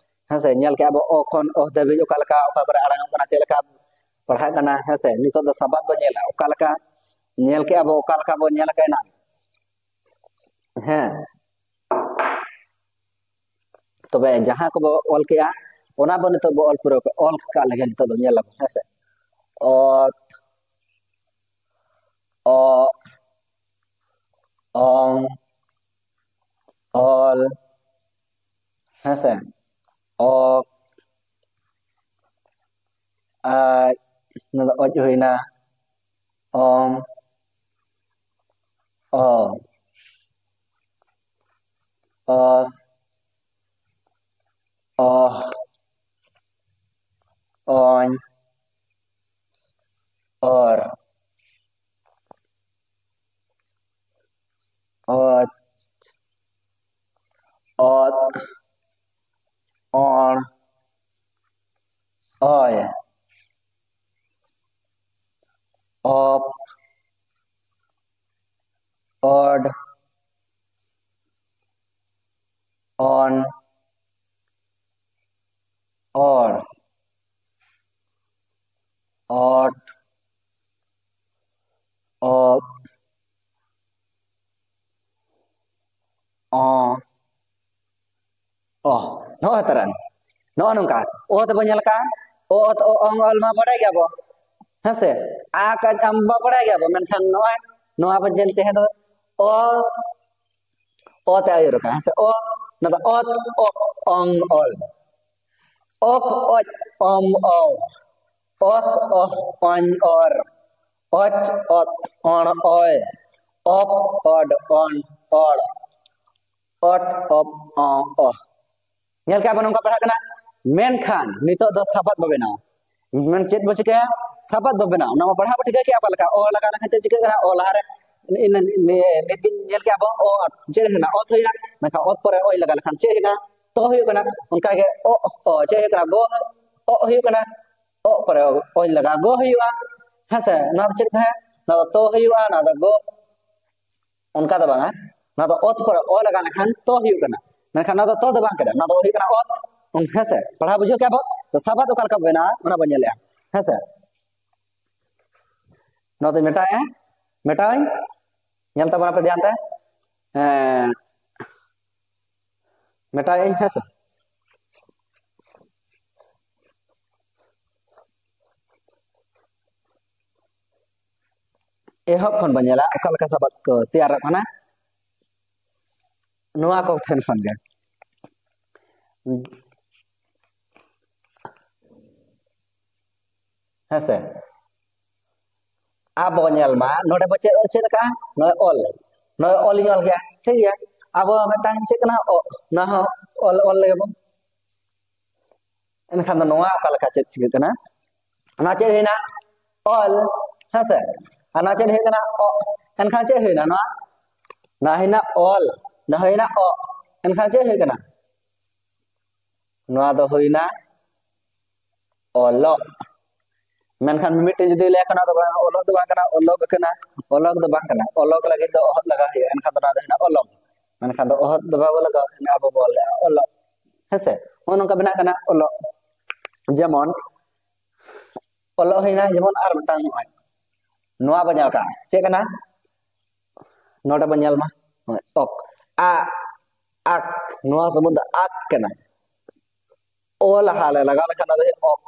ᱦᱮᱸ ᱥᱮ? ᱧᱮᱞ ᱠᱮᱜᱼᱟ ᱵᱚ ᱚ ᱠᱷᱚᱱ ᱚᱦ ᱫᱷᱟᱹᱵᱤᱡ ᱚᱠᱟ ᱞᱮᱠᱟ, ᱚᱠᱟ ᱠᱚᱨᱮ ᱟᱲᱟᱝ ᱚᱜ ᱠᱟᱱᱟ, ᱪᱮᱫ ᱞᱮᱠᱟ ᱯᱟᱲᱦᱟᱜ ᱠᱟᱱᱟ᱾ ᱦᱮᱸ ᱥᱮ? ᱱᱤᱛᱚᱜ ᱫᱚ ᱥᱟᱵᱟᱫ ᱵᱚᱱ ᱧᱮᱞᱟ, ᱚᱠᱟ ᱞᱮᱠᱟ ᱧᱮᱞ ᱠᱮᱜᱼᱟ ᱵᱚ, ᱚᱠᱟ ᱞᱮᱠᱟ ᱵᱚᱱ ᱧᱮᱞ ᱠᱟᱜ ᱮᱱᱟ᱾ ᱦᱮᱸ, ᱛᱚᱵᱮ ᱡᱟᱦᱟᱸ ᱠᱚᱵᱚ ᱚᱞ ᱠᱮᱜᱼᱟ, ᱚᱱᱟ ᱵᱚ ᱱᱤᱛᱚᱜ ᱵᱚ ᱚᱞ ᱯᱩᱨᱟᱹᱣ ᱠᱟᱜ, ᱚᱞ ᱠᱟᱜ ᱞᱮᱜᱮ ᱱᱤᱛᱚᱜ ᱫᱚ ᱧᱮᱞ ᱟᱵᱚ, ᱦᱮᱸ ᱥᱮ? ᱚᱛ, ᱚᱜ, ᱚᱝ, ᱚᱞ, ᱦᱮᱸᱥᱮ, ᱚᱠ, ᱟᱡ, ᱱᱚᱣᱟ ᱫᱚ ᱚᱡ ᱦᱩᱭᱱᱟ, ᱚᱢ, ᱚ, ᱚᱥ, ᱚᱦ, ᱚᱧ, ᱚᱨ, ᱚᱪ, ᱚᱛ, ᱚᱬ, ᱚᱭ, ᱚᱯ, ᱚᱰ, ᱚᱱ, ᱚᱲ, ᱚᱴ, ᱚᱯ, ᱚ, ᱚ᱾ ᱱᱚᱜᱼᱚᱭ ᱛᱟᱨᱟᱱ, ᱱᱚᱜᱼᱚ ᱱᱚᱝᱠᱟ ᱚ ᱛᱮᱵᱚᱱ ᱧᱮᱞ ᱠᱟᱜᱼᱟ᱾ ᱚ, ᱚᱛ, ᱚ, ᱚᱝ, ᱚᱞ ᱢᱟ ᱵᱟᱲᱟᱭ ᱜᱮᱭᱟᱵᱚ, ᱦᱮᱸ ᱥᱮ? ᱟ ᱠᱟᱡ ᱟᱢ ᱢᱟ ᱵᱟᱲᱟᱭ ᱜᱮᱭᱟᱵᱚ, ᱢᱮᱱᱠᱷᱟᱱ ᱱᱚᱜᱼᱚᱭ ᱱᱚᱣᱟ ᱵᱚᱱ ᱧᱮᱞ ᱛᱟᱦᱮᱸ ᱫᱚ ᱚ, ᱚ ᱛᱮ ᱟᱹᱭᱩᱨ ᱟᱠᱟᱱ, ᱦᱮᱸ ᱥᱮ? ᱚ, ᱱᱚᱣᱟ ᱫᱚ ᱚᱛ, ᱚ, ᱚᱝ, ᱚᱞ, ᱚᱠ, ᱚᱪ, ᱚᱢ, ᱚᱣ, ᱚᱥ, ᱚᱦ, ᱚᱧ, ᱚᱨ, ᱚᱪ, ᱚᱛ, ᱚᱬ, ᱚᱭ, ᱚᱯ, ᱚᱰ, ᱚᱱ, ᱚᱲ, ᱚᱴ, ᱚᱯ, ᱚ, ᱚᱦ᱾ ᱧᱮᱞ ᱠᱮᱜᱼᱟ ᱵᱚᱱ, ᱱᱚᱝᱠᱟ ᱯᱟᱲᱦᱟᱜ ᱠᱟᱱᱟ᱾ ᱢᱮᱱᱠᱷᱟᱱ ᱱᱤᱛᱚᱜ ᱫᱚ ᱥᱟᱵᱟᱫ ᱵᱚ ᱵᱮᱱᱟᱣᱟ᱾ ᱢᱮᱱ ᱪᱮᱫ ᱵᱚ ᱪᱤᱠᱟᱹᱭᱟ? ᱥᱟᱵᱟᱫ ᱵᱚ ᱵᱮᱱᱟᱣᱟ᱾ ᱚᱱᱟ ᱢᱟ ᱯᱟᱲᱦᱟᱣ ᱵᱚ ᱴᱷᱤᱠᱟᱹ ᱠᱮᱜᱼᱟ, ᱚᱠᱟ ᱞᱮᱠᱟ ᱚ ᱞᱟᱜᱟᱣ ᱞᱮᱠᱷᱟᱱ ᱪᱮᱫ ᱪᱤᱠᱟᱹᱜ ᱠᱟᱱᱟ? ᱚ ᱞᱟᱦᱟᱨᱮ ᱱᱤ-, ᱱᱤ-, ᱱᱤ-, ᱱᱤᱛ ᱜᱤᱧ ᱧᱮᱞ ᱠᱮᱜᱼᱟ ᱵᱚ, ᱚ ᱪᱮᱫ ᱦᱩᱭᱱᱟ? ᱚᱛ ᱦᱩᱭᱱᱟ᱾ ᱢᱮᱱᱠᱷᱟᱱ ᱚᱛ ᱯᱚᱨᱮ ᱚᱭ ᱞᱟᱜᱟᱣ ᱞᱮᱠᱷᱟᱱ ᱪᱮᱫ ᱦᱩᱭᱱᱟ? ᱛᱚ ᱦᱩᱭᱩᱜ ᱠᱟᱱᱟ᱾ ᱚᱱᱠᱟ ᱜᱮ ᱚ, ᱚ ᱪᱮᱫ ᱦᱩᱭᱩᱜ ᱠᱟᱱᱟ? ᱜᱚ, ᱚ ᱦᱩᱭᱩᱜ ᱠᱟᱱᱟ᱾ ᱚ ᱯᱚᱨᱮ ᱚᱧ ᱞᱟᱜᱟᱣ, ᱜᱚ ᱦᱩᱭᱩᱜᱼᱟ, ᱦᱮᱸ ᱥᱮ? ᱱᱚᱣᱟ ᱫᱚ ᱪᱮᱫ ᱛᱟᱦᱮᱸ? ᱱᱚᱣᱟ ᱫᱚ ᱛᱚ ᱦᱩᱭᱩᱜᱼᱟ, ᱱᱚᱣᱟ ᱫᱚ ᱜᱚ᱾ ᱚᱱᱠᱟ ᱫᱚ ᱵᱟᱝᱟ, ᱱᱚᱣᱟ ᱫᱚ ᱚᱛ ᱯᱚᱨᱮ ᱚ ᱞᱟᱜᱟᱣ ᱞᱮᱠᱷᱟᱱ ᱛᱚ ᱦᱩᱭᱩᱜ ᱠᱟᱱᱟ, ᱢᱮᱱᱠᱷᱟᱱ ᱱᱚᱣᱟ ᱫᱚ ᱛᱚ ᱫᱚ ᱵᱟᱝ ᱠᱟᱱᱟ, ᱱᱚᱣᱟ ᱫᱚ ᱦᱩᱭᱩᱜ ᱠᱟᱱᱟ ᱚᱛ᱾ ᱦᱮᱸ ᱥᱮ? ᱯᱟᱲᱦᱟᱣ ᱵᱩᱡᱷᱟᱹᱣ ᱠᱮᱜᱼᱟ ᱵᱚ? ᱛᱚ ᱥᱟᱵᱟᱫ ᱚᱠᱟ ᱞᱮᱠᱟ ᱵᱮᱱᱟᱣᱟ, ᱚᱱᱟ ᱵᱚᱱ ᱧᱮᱞᱮᱜᱼᱟ, ᱦᱮᱸ ᱥᱮ? ᱱᱚᱣᱟ ᱫᱚᱧ ᱢᱮᱴᱟᱣᱮᱜᱼᱟ, ᱢᱮᱴᱟᱣᱟᱹᱧ, ᱧᱮᱞ ᱛᱟᱵᱚᱱ ᱟᱯᱮ ᱫᱷᱮᱭᱟᱱ ᱛᱮ᱾ ᱦᱮᱸ, ᱢᱮᱴᱟᱣᱮᱜᱼᱟᱹᱧ, ᱦᱮᱸ ᱥᱮ? ᱮᱦᱚᱵ ᱠᱷᱚᱱ ᱵᱚᱱ ᱧᱮᱞᱟ ᱚᱠᱟ ᱞᱮᱠᱟ ᱥᱟᱵᱟᱫ ᱠᱚ ᱛᱮᱭᱟᱨᱚᱜ ᱠᱟᱱᱟ᱾ ᱱᱚᱣᱟ ᱠᱚ ᱴᱷᱮᱱ ᱠᱷᱚᱱ ᱜᱮ᱾ ᱦᱮᱸᱥᱮ? ᱟᱵᱚ ᱧᱮᱞ ᱢᱟ, ᱱᱚᱰᱮ ᱵᱚ ᱪᱮᱫ, ᱪᱮᱫ ᱞᱮᱠᱟ? ᱱᱚᱜᱼᱚᱭ ᱚᱞ, ᱱᱚᱜᱼᱚᱭ ᱚᱞ ᱤᱧ ᱚᱞ ᱠᱮᱜᱼᱟ, ᱴᱷᱤᱠ ᱜᱮᱭᱟ᱾ ᱟᱵᱚ ᱢᱤᱫᱴᱟᱝ ᱪᱮᱫ ᱠᱟᱱᱟ? ᱚ, ᱱᱚᱣᱟ ᱦᱚᱸ ᱚᱞ, ᱚᱞ ᱞᱮᱜᱮ ᱵᱚᱱ᱾ ᱮᱱᱠᱷᱟᱱ ᱫᱚ ᱱᱚᱣᱟ ᱚᱠᱟ ᱞᱮᱠᱟ ᱪᱮᱫ ᱪᱤᱠᱟᱹᱜ ᱠᱟᱱᱟ? ᱱᱚᱣᱟ ᱪᱮᱫ ᱦᱩᱭᱱᱟ? ᱚᱞ, ᱦᱮᱸᱥᱮ? ᱟᱨ ᱱᱚᱣᱟ ᱪᱮᱫ ᱦᱩᱭᱩᱜ ᱠᱟᱱᱟ? ᱚ᱾ ᱮᱱᱠᱷᱟᱱ ᱪᱮᱫ ᱦᱩᱭᱱᱟ? ᱱᱚᱣᱟ, ᱱᱚᱣᱟ ᱦᱩᱭᱱᱟ ᱚᱞ, ᱱᱚᱣᱟ ᱦᱩᱭᱱᱟ ᱚ᱾ ᱮᱱᱠᱷᱟᱱ ᱪᱮᱫ ᱦᱩᱭᱩᱜ ᱠᱟᱱᱟ? ᱱᱚᱣᱟ ᱫᱚ ᱦᱩᱭᱱᱟ ᱚᱞᱚᱜ᱾ ᱢᱮᱱᱠᱷᱟᱱ ᱢᱤᱢᱤᱫᱴᱮᱱ ᱡᱩᱫᱤ ᱞᱟᱹᱭᱟ, ᱱᱚᱣᱟ ᱫᱚ ᱵᱟᱝ, ᱚᱞᱚᱜ ᱫᱚ ᱵᱟᱝ ᱠᱟᱱᱟ, ᱚᱞᱚᱜ ᱠᱟᱱᱟ, ᱚᱞᱚᱜ ᱫᱚ ᱵᱟᱝ ᱠᱟᱱᱟ, ᱚᱞᱚᱜ ᱞᱟᱹᱜᱤᱫ ᱫᱚ ᱚᱦᱚᱫ ᱞᱟᱜᱟᱣ ᱦᱩᱭᱩᱜᱼᱟ, ᱮᱱᱠᱷᱟᱱ ᱫᱚ ᱱᱚᱣᱟ ᱫᱚ ᱦᱩᱭᱱᱟ ᱚᱞᱚᱜ᱾ ᱢᱮᱱᱠᱷᱟᱱ ᱫᱚ ᱚᱦᱚᱫ ᱫᱚ ᱵᱟᱵᱚ ᱞᱟᱜᱟᱣ, ᱟᱵᱚ ᱵᱚ ᱚᱞᱮᱜᱼᱟ ᱚᱞᱚᱜ, ᱦᱮᱸᱥᱮ? ᱱᱚᱜᱼᱚ ᱱᱚᱝᱠᱟ ᱵᱮᱱᱟᱜ ᱠᱟᱱᱟ ᱚᱞᱚᱜ᱾ ᱡᱮᱢᱚᱱ ᱚᱞᱚᱜ ᱦᱩᱭᱱᱟ, ᱡᱮᱢᱚᱱ ᱟᱨ ᱢᱤᱫᱴᱟᱝ ᱱᱚᱜᱼᱚᱭ ᱱᱚᱣᱟ ᱵᱚ ᱧᱮᱞ ᱠᱟᱜᱼᱟ, ᱪᱮᱫ ᱠᱟᱱᱟ? ᱱᱚᱰᱮ ᱵᱚ ᱧᱮᱞ ᱢᱟ, ᱱᱚᱜᱼᱚᱭ ᱚᱠ, ᱟ, ᱟᱠ, ᱱᱚᱣᱟ ᱥᱚᱢᱚᱭ ᱫᱚ ᱟᱠ ᱠᱟᱱᱟ᱾ ᱚ ᱞᱟᱦᱟ ᱞᱮ ᱞᱟᱜᱟᱣ ᱞᱮᱠᱷᱟᱱ ᱱᱚᱣᱟ ᱫᱚ ᱦᱩᱭᱩᱜᱼᱟ ᱚᱠ,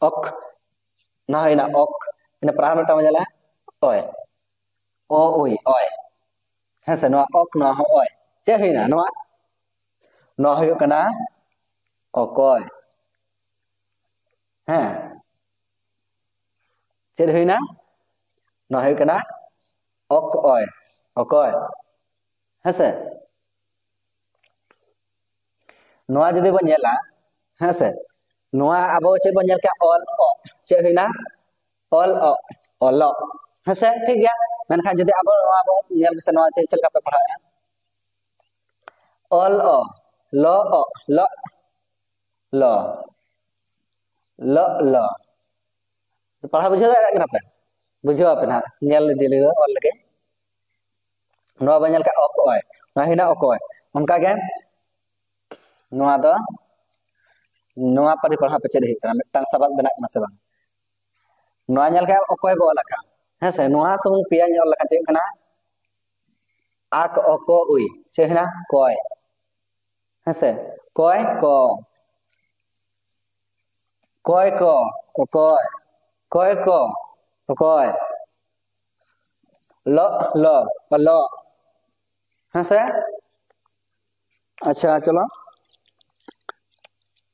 ᱚᱠ, ᱱᱚᱣᱟ ᱦᱩᱭᱱᱟ ᱚᱠ᱾ ᱤᱱᱟᱹ ᱯᱚᱨᱮ ᱟᱨ ᱢᱤᱫᱴᱟᱝ ᱵᱚ ᱧᱮᱞᱟ ᱚᱭ, ᱚ ᱩᱭ ᱚᱭ, ᱦᱮᱸ ᱥᱮ? ᱱᱚᱣᱟ ᱚᱠ, ᱱᱚᱣᱟ ᱦᱚᱸ ᱚᱭ᱾ ᱪᱮᱫ ᱦᱩᱭᱱᱟ ᱱᱚᱣᱟ? ᱱᱚᱣᱟ ᱦᱩᱭᱩᱜ ᱠᱟᱱᱟ ᱚᱠᱚᱭ, ᱦᱮᱸ᱾ ᱪᱮᱫ ᱦᱩᱭᱱᱟ? ᱱᱚᱣᱟ ᱦᱩᱭᱩᱜ ᱠᱟᱱᱟ ᱚᱠ ᱚᱭ, ᱚᱠᱚᱭ, ᱦᱮᱸᱥᱮ? ᱱᱚᱣᱟ ᱡᱩᱫᱤ ᱵᱚᱱ ᱧᱮᱞᱟ, ᱦᱮᱸᱥᱮ, ᱱᱚᱣᱟ ᱟᱵᱚ ᱪᱮᱫ ᱵᱚᱱ ᱧᱮᱞ ᱠᱮᱜᱼᱟ? ᱚᱞ ᱚᱜ᱾ ᱪᱮᱫ ᱦᱩᱭᱱᱟ? ᱚᱞ ᱚᱜ, ᱚᱞᱚᱜ, ᱦᱮᱸᱥᱮ? ᱴᱷᱤᱠ ᱜᱮᱭᱟ᱾ ᱢᱮᱱᱠᱷᱟᱱ ᱡᱩᱫᱤ ᱟᱵᱚ ᱱᱚᱣᱟ ᱵᱚᱱ ᱧᱮᱞ ᱥᱮ, ᱱᱚᱣᱟ ᱪᱮᱫ, ᱪᱮᱫ ᱞᱮᱠᱟ ᱯᱮ ᱯᱟᱲᱦᱟᱣᱮᱫᱼᱟ? ᱚᱞ ᱚ, ᱞᱚ ᱚᱜ, ᱞᱚᱜ, ᱞᱚ, ᱞᱚᱜ, ᱞᱚ᱾ ᱯᱟᱲᱦᱟᱣ ᱵᱩᱡᱷᱟᱹᱣ ᱫᱟᱲᱮᱭᱟᱜ ᱠᱟᱱᱟ ᱯᱮ? ᱵᱩᱡᱷᱟᱹᱣ ᱟᱯᱮ ᱱᱟᱦᱟᱜ, ᱧᱮᱞ ᱤᱫᱤ ᱞᱮᱜᱮ ᱚᱞ ᱞᱮᱜᱮ᱾ ᱱᱚᱣᱟ ᱵᱚᱱ ᱧᱮᱞ ᱠᱟᱜᱼᱟ ᱚᱠ ᱚᱭ, ᱱᱚᱣᱟ ᱦᱩᱭᱱᱟ ᱚᱠᱚᱭ᱾ ᱚᱱᱠᱟᱜᱮ ᱱᱚᱣᱟ ᱫᱚ, ᱱᱚᱣᱟ ᱯᱟᱹᱨᱤ ᱯᱟᱲᱦᱟᱣ ᱯᱮ ᱪᱮᱫ ᱦᱩᱭᱩᱜ ᱠᱟᱱᱟ, ᱢᱤᱫᱴᱟᱝ ᱥᱟᱵᱟᱫ ᱵᱮᱱᱟᱜ ᱠᱟᱱᱟ ᱥᱮ ᱵᱟᱝ? ᱱᱚᱣᱟ ᱧᱮᱞ ᱠᱟᱜᱼᱟ ᱚᱠᱚᱭ ᱵᱚ ᱚᱞ ᱟᱠᱟᱫ, ᱦᱮᱸ ᱥᱮ? ᱱᱚᱣᱟ ᱥᱩᱢᱩᱝ ᱯᱮᱭᱟᱧ ᱚᱞ ᱞᱮᱠᱷᱟᱱ ᱪᱮᱫ ᱦᱩᱭᱩᱜ ᱠᱟᱱᱟ? ᱟᱠ ᱚᱠᱚ ᱩᱭ, ᱪᱮᱫ ᱦᱩᱭᱱᱟ? ᱠᱚᱭ, ᱦᱮᱸ ᱥᱮ? ᱠᱚᱭ ᱠᱚ, ᱠᱚᱭ ᱠᱚ, ᱚᱠᱚᱭ, ᱠᱚᱭ ᱠᱚ, ᱚᱠᱚᱭ, ᱞᱚᱜ ᱞᱚ, ᱚᱞᱚᱜ, ᱦᱮᱸ ᱥᱮ? ᱟᱪᱪᱷᱟ, ᱪᱚᱞᱚ,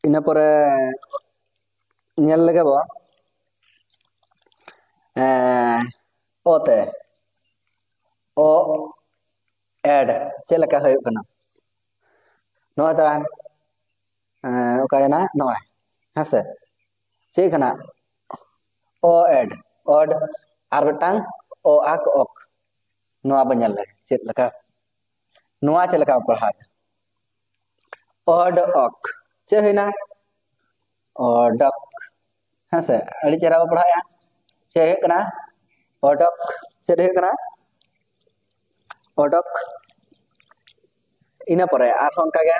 ᱤᱱᱟᱹ ᱯᱚᱨᱮ ᱧᱮᱞ ᱞᱮᱜᱮ ᱵᱚ᱾ ᱮᱸ, ᱚ ᱛᱮ, ᱚ add ᱪᱮᱫ ᱞᱮᱠᱟ ᱦᱩᱭᱩᱜ ᱠᱟᱱᱟ? ᱱᱚᱣᱟ ᱛᱟᱭᱚᱢ, ᱮᱸ, ᱚᱠᱟᱭᱮᱱᱟ? ᱱᱚᱜᱼᱚᱭ, ᱦᱮᱸ ᱥᱮ? ᱪᱮᱫ ᱠᱟᱱᱟ? ᱚ add, odd, ᱟᱨ ᱢᱤᱫᱴᱟᱝ ᱚ ᱟᱠ ᱚᱠ᱾ ᱱᱚᱣᱟ ᱵᱚᱱ ᱧᱮᱞ ᱞᱮᱜᱮ ᱪᱮᱫ ᱞᱮᱠᱟ᱾ ᱱᱚᱣᱟ ᱪᱮᱫ ᱞᱮᱠᱟ ᱯᱟᱲᱦᱟᱜᱼᱟ? ᱚᱰᱚᱠ᱾ ᱪᱮᱫ ᱦᱩᱭᱱᱟ? ᱚᱰᱚᱠ᱾ ᱦᱮᱸ ᱥᱮ? ᱟᱹᱰᱤ ᱪᱮᱦᱨᱟ ᱵᱚ ᱯᱟᱲᱦᱟᱜᱼᱟ᱾ ᱪᱮᱫ ᱦᱩᱭᱩᱜ ᱠᱟᱱᱟ? ᱚᱰᱚᱠ᱾ ᱪᱮᱫ ᱦᱩᱭᱩᱜ ᱠᱟᱱᱟ? ᱚᱰᱚᱠ᱾ ᱤᱱᱟᱹ ᱯᱚᱨᱮ ᱟᱨᱦᱚᱸ ᱚᱱᱠᱟᱜᱮ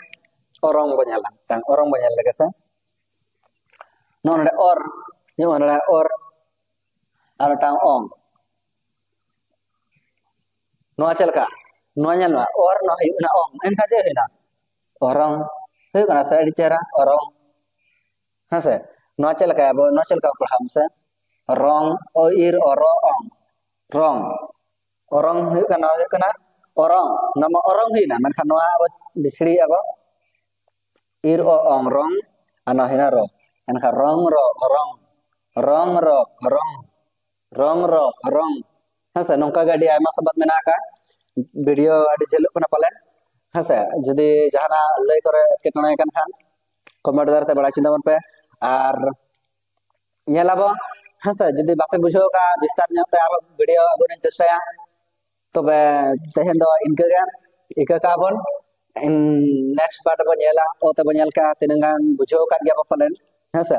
ᱚᱨᱚᱝ ᱵᱚ ᱧᱮᱞᱟ, ᱢᱤᱫᱴᱟᱝ ᱚᱨᱚᱝ ᱵᱚ ᱧᱮᱞ ᱞᱮᱜᱮ ᱥᱮ᱾ ᱱᱚᱜᱼᱚ ᱱᱚᱰᱮ ᱚᱨ, ᱱᱚᱜᱼᱚ ᱱᱚᱰᱮ ᱚᱨ, ᱟᱨ ᱢᱤᱫᱴᱟᱝ ᱚᱝ᱾ ᱱᱚᱣᱟ ᱪᱮᱫ ᱞᱮᱠᱟ? ᱱᱚᱣᱟ ᱧᱮᱞ ᱢᱮ, ᱚᱨ, ᱱᱚᱣᱟ ᱦᱩᱭᱩᱜ ᱠᱟᱱᱟ ᱚᱝ᱾ ᱮᱱᱠᱷᱟᱱ ᱪᱮᱫ ᱦᱩᱭᱱᱟ? ᱚᱨᱚᱝ᱾ ᱦᱩᱭᱩᱜ ᱠᱟᱱᱟ ᱥᱮ? ᱟᱹᱰᱤ ᱪᱮᱦᱨᱟ, ᱚᱨᱚᱝ᱾ ᱦᱮᱸ ᱥᱮ? ᱱᱚᱣᱟ ᱪᱮᱫ ᱞᱮᱠᱟ ᱟᱵᱚ, ᱱᱚᱣᱟ ᱪᱮᱫ ᱞᱮᱠᱟ ᱯᱟᱲᱦᱟᱣ ᱢᱮᱥᱮ? ᱨᱚᱝ, ᱚ, ᱤᱨ, ᱚ, ᱨᱚ, ᱚᱝ᱾ ᱨᱚᱝ᱾ ᱚᱨᱚᱝ ᱦᱩᱭᱩᱜ ᱠᱟᱱᱟ, ᱱᱚᱣᱟ ᱦᱩᱭᱩᱜ ᱠᱟᱱᱟ ᱚᱨᱚᱝ᱾ ᱱᱚᱣᱟ ᱢᱟ ᱚᱨᱚᱝ ᱦᱩᱭᱱᱟ, ᱢᱮᱱᱠᱷᱟᱱ ᱱᱚᱣᱟ ᱟᱵᱚ ᱵᱤᱥᱲᱤᱭᱮᱫᱼᱟ ᱵᱚ᱾ ᱤᱨ, ᱚ, ᱚᱝ, ᱨᱚᱝ᱾ ᱟᱨ ᱱᱚᱣᱟ ᱦᱩᱭᱱᱟ ᱨᱚ᱾ ᱮᱱᱠᱷᱟᱱ ᱨᱚᱝ, ᱨᱚ, ᱚᱨᱚᱝ᱾ ᱨᱚᱝ, ᱨᱚ, ᱚᱨᱚᱝ᱾ ᱨᱚᱝ, ᱨᱚ, ᱚᱨᱚᱝ᱾ ᱦᱮᱸ ᱥᱮ? ᱱᱚᱝᱠᱟ ᱜᱮ ᱟᱹᱰᱤ ᱟᱭᱢᱟ ᱥᱟᱵᱟᱫ ᱢᱮᱱᱟᱜ ᱟᱠᱟᱫ᱾ ᱵᱷᱤᱰᱤᱭᱳ ᱟᱹᱰᱤ ᱡᱷᱟᱹᱞᱚᱜ ᱠᱟᱱᱟ ᱯᱟᱞᱮᱱ᱾ ᱦᱮᱸ ᱥᱮ? ᱡᱩᱫᱤ ᱡᱟᱦᱟᱱᱟᱜ ᱞᱟᱹᱭ ᱠᱚᱨᱮ ᱮᱴᱠᱮᱴᱚᱬᱮ ᱠᱟᱱ ᱠᱷᱟᱱ, ᱠᱚᱢᱮᱱᱴ ᱫᱟᱨᱟᱭ ᱛᱮ ᱵᱟᱲᱟᱭ ᱦᱚᱪᱚ ᱛᱟᱵᱚᱱ ᱯᱮ᱾ ᱟᱨ ᱧᱮᱞ ᱟᱵᱚ, ᱦᱮᱸ ᱥᱮ? ᱡᱩᱫᱤ ᱵᱟᱯᱮ ᱵᱩᱡᱷᱟᱹᱣ ᱠᱟᱜᱼᱟ, ᱵᱤᱥᱛᱟᱨ ᱧᱚᱜ ᱛᱮ ᱟᱨᱦᱚᱸ ᱵᱷᱤᱰᱤᱭᱳ ᱟᱹᱜᱩ ᱨᱮᱱᱟᱜ ᱪᱮᱥᱴᱟᱭᱟ᱾ ᱛᱚᱵᱮ ᱛᱮᱦᱮᱧ ᱫᱚ ᱤᱱᱠᱟᱹ ᱜᱮ, ᱤᱠᱟᱹ ᱠᱟᱜᱼᱟ ᱵᱚᱱ᱾ ᱱᱮᱠᱥᱴ ᱯᱟᱨᱴ ᱵᱚᱱ ᱧᱮᱞᱟ, ᱚ ᱛᱮᱵᱚᱱ ᱧᱮᱞ ᱠᱟᱜᱼᱟ, ᱛᱤᱱᱟᱹᱜ ᱜᱟᱱ ᱵᱩᱡᱷᱟᱹᱣ ᱟᱠᱟᱫ ᱜᱮᱭᱟ ᱵᱚ ᱯᱟᱞᱮᱱ, ᱦᱮᱸ ᱥᱮ?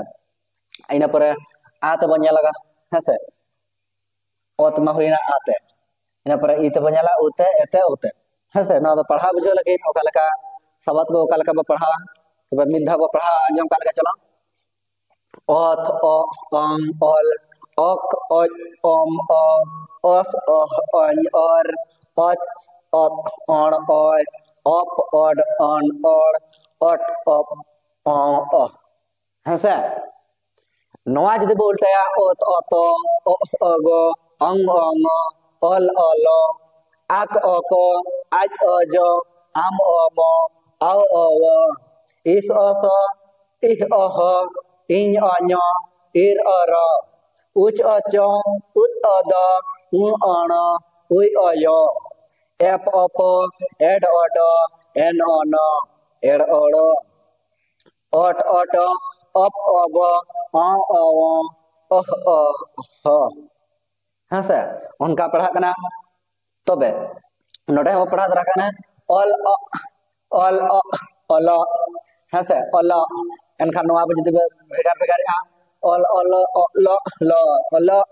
ᱤᱱᱟᱹ ᱯᱚᱨᱮ ᱟ ᱛᱮᱵᱚᱱ ᱧᱮᱞ ᱟᱠᱟᱫᱟ, ᱦᱮᱸ ᱥᱮ? ᱚ ᱛᱮᱢᱟ ᱦᱩᱭᱱᱟ ᱟ ᱛᱮ, ᱤᱱᱟᱹ ᱯᱚᱨᱮ ᱤ ᱛᱮᱵᱚᱱ ᱧᱮᱞᱟ, ᱩ ᱛᱮ, ᱮ ᱛᱮ, ᱚ ᱛᱮ, ᱦᱮᱸ ᱥᱮ? ᱱᱚᱣᱟ ᱫᱚ ᱯᱟᱲᱦᱟᱣ ᱵᱩᱡᱷᱟᱹᱣ ᱞᱟᱹᱜᱤᱫ ᱚᱠᱟ ᱞᱮᱠᱟ ᱥᱟᱵᱟᱫ ᱠᱚ ᱚᱠᱟ ᱞᱮᱠᱟ ᱵᱚ ᱯᱟᱲᱦᱟᱣᱟ, ᱛᱚᱵᱮ ᱢᱤᱫ ᱫᱷᱟᱣ ᱵᱚ ᱯᱟᱲᱦᱟᱣ ᱟᱸᱡᱚᱢ ᱠᱟᱜ ᱞᱮᱠᱟ ᱪᱚᱞᱚ᱾ ᱚᱛ, ᱚ, ᱚᱝ, ᱚᱞ, ᱚᱠ, ᱚᱪ, ᱚᱢ, ᱚ, ᱚᱥ, ᱚᱦ, ᱚᱧ, ᱚᱨ, ᱚᱪ, ᱚᱛ, ᱚᱬ, ᱚᱭ, ᱚᱯ, ᱚᱰ, ᱚᱱ, ᱚᱲ, ᱚᱴ, ᱚᱯ, ᱚᱝ, ᱚ᱾ ᱦᱮᱸ ᱥᱮ? ᱱᱚᱣᱟ ᱡᱩᱫᱤ ᱵᱚ ᱩᱞᱴᱟᱹᱭᱟ, ᱚᱛ, ᱚᱛᱚ, ᱚ, ᱚᱜᱚ, ᱚᱝ, ᱚᱝᱚ, ᱚᱞ, ᱚᱞᱚ, ᱟᱠ ᱚ ᱠᱚ, ᱟᱡ ᱚ ᱡᱚ, ᱟᱢ ᱚ ᱢᱚ, ᱟᱣ ᱚ ᱣᱚ, ᱤᱥ ᱚ ᱥᱚ, ᱤᱦ ᱚ ᱦᱚ, ᱤᱧ ᱚ ᱧᱚ, ᱤᱨ ᱚ ᱨᱚ, ᱩᱪ ᱚ ᱪᱚ, ᱩᱫ ᱚ ᱫᱚ, ᱩ ᱚ ᱬᱚ, ᱩᱭ ᱚ ᱭᱚ, ᱮᱯ ᱚ ᱯᱚ, ᱮᱰ ᱚ ᱰᱚ, ᱮᱱ ᱚ ᱱᱚ, ᱮᱲ ᱚ ᱲᱚ, ᱚᱴ ᱚ ᱴᱚ, ᱚᱯ ᱚ ᱵᱚ, ᱚ ᱚ ᱣᱚ, ᱚᱦ ᱚ ᱦᱚ᱾ ᱦᱮᱸ ᱥᱮ? ᱚᱱᱠᱟ ᱯᱟᱲᱦᱟᱜ ᱠᱟᱱᱟ᱾ ᱛᱚᱵᱮ ᱱᱚᱰᱮ ᱦᱚᱸ ᱯᱟᱲᱦᱟᱣ ᱫᱟᱲᱮᱭᱟᱜ ᱠᱟᱱᱟ, ᱚᱞ ᱚ, ᱚᱞ ᱚ, ᱚᱞᱚᱜ᱾ ᱦᱮᱸ ᱥᱮ? ᱚᱞᱚᱜ᱾ ᱮᱱᱠᱷᱟᱱ ᱱᱚᱣᱟ ᱵᱚ ᱡᱩᱫᱤ ᱵᱚ ᱵᱷᱮᱜᱟᱨ ᱵᱷᱮᱜᱟᱨᱮᱜᱼᱟ, ᱚᱞ ᱚᱞᱚ, ᱚᱞᱚᱜ ᱞᱚ, ᱚᱞᱚᱜ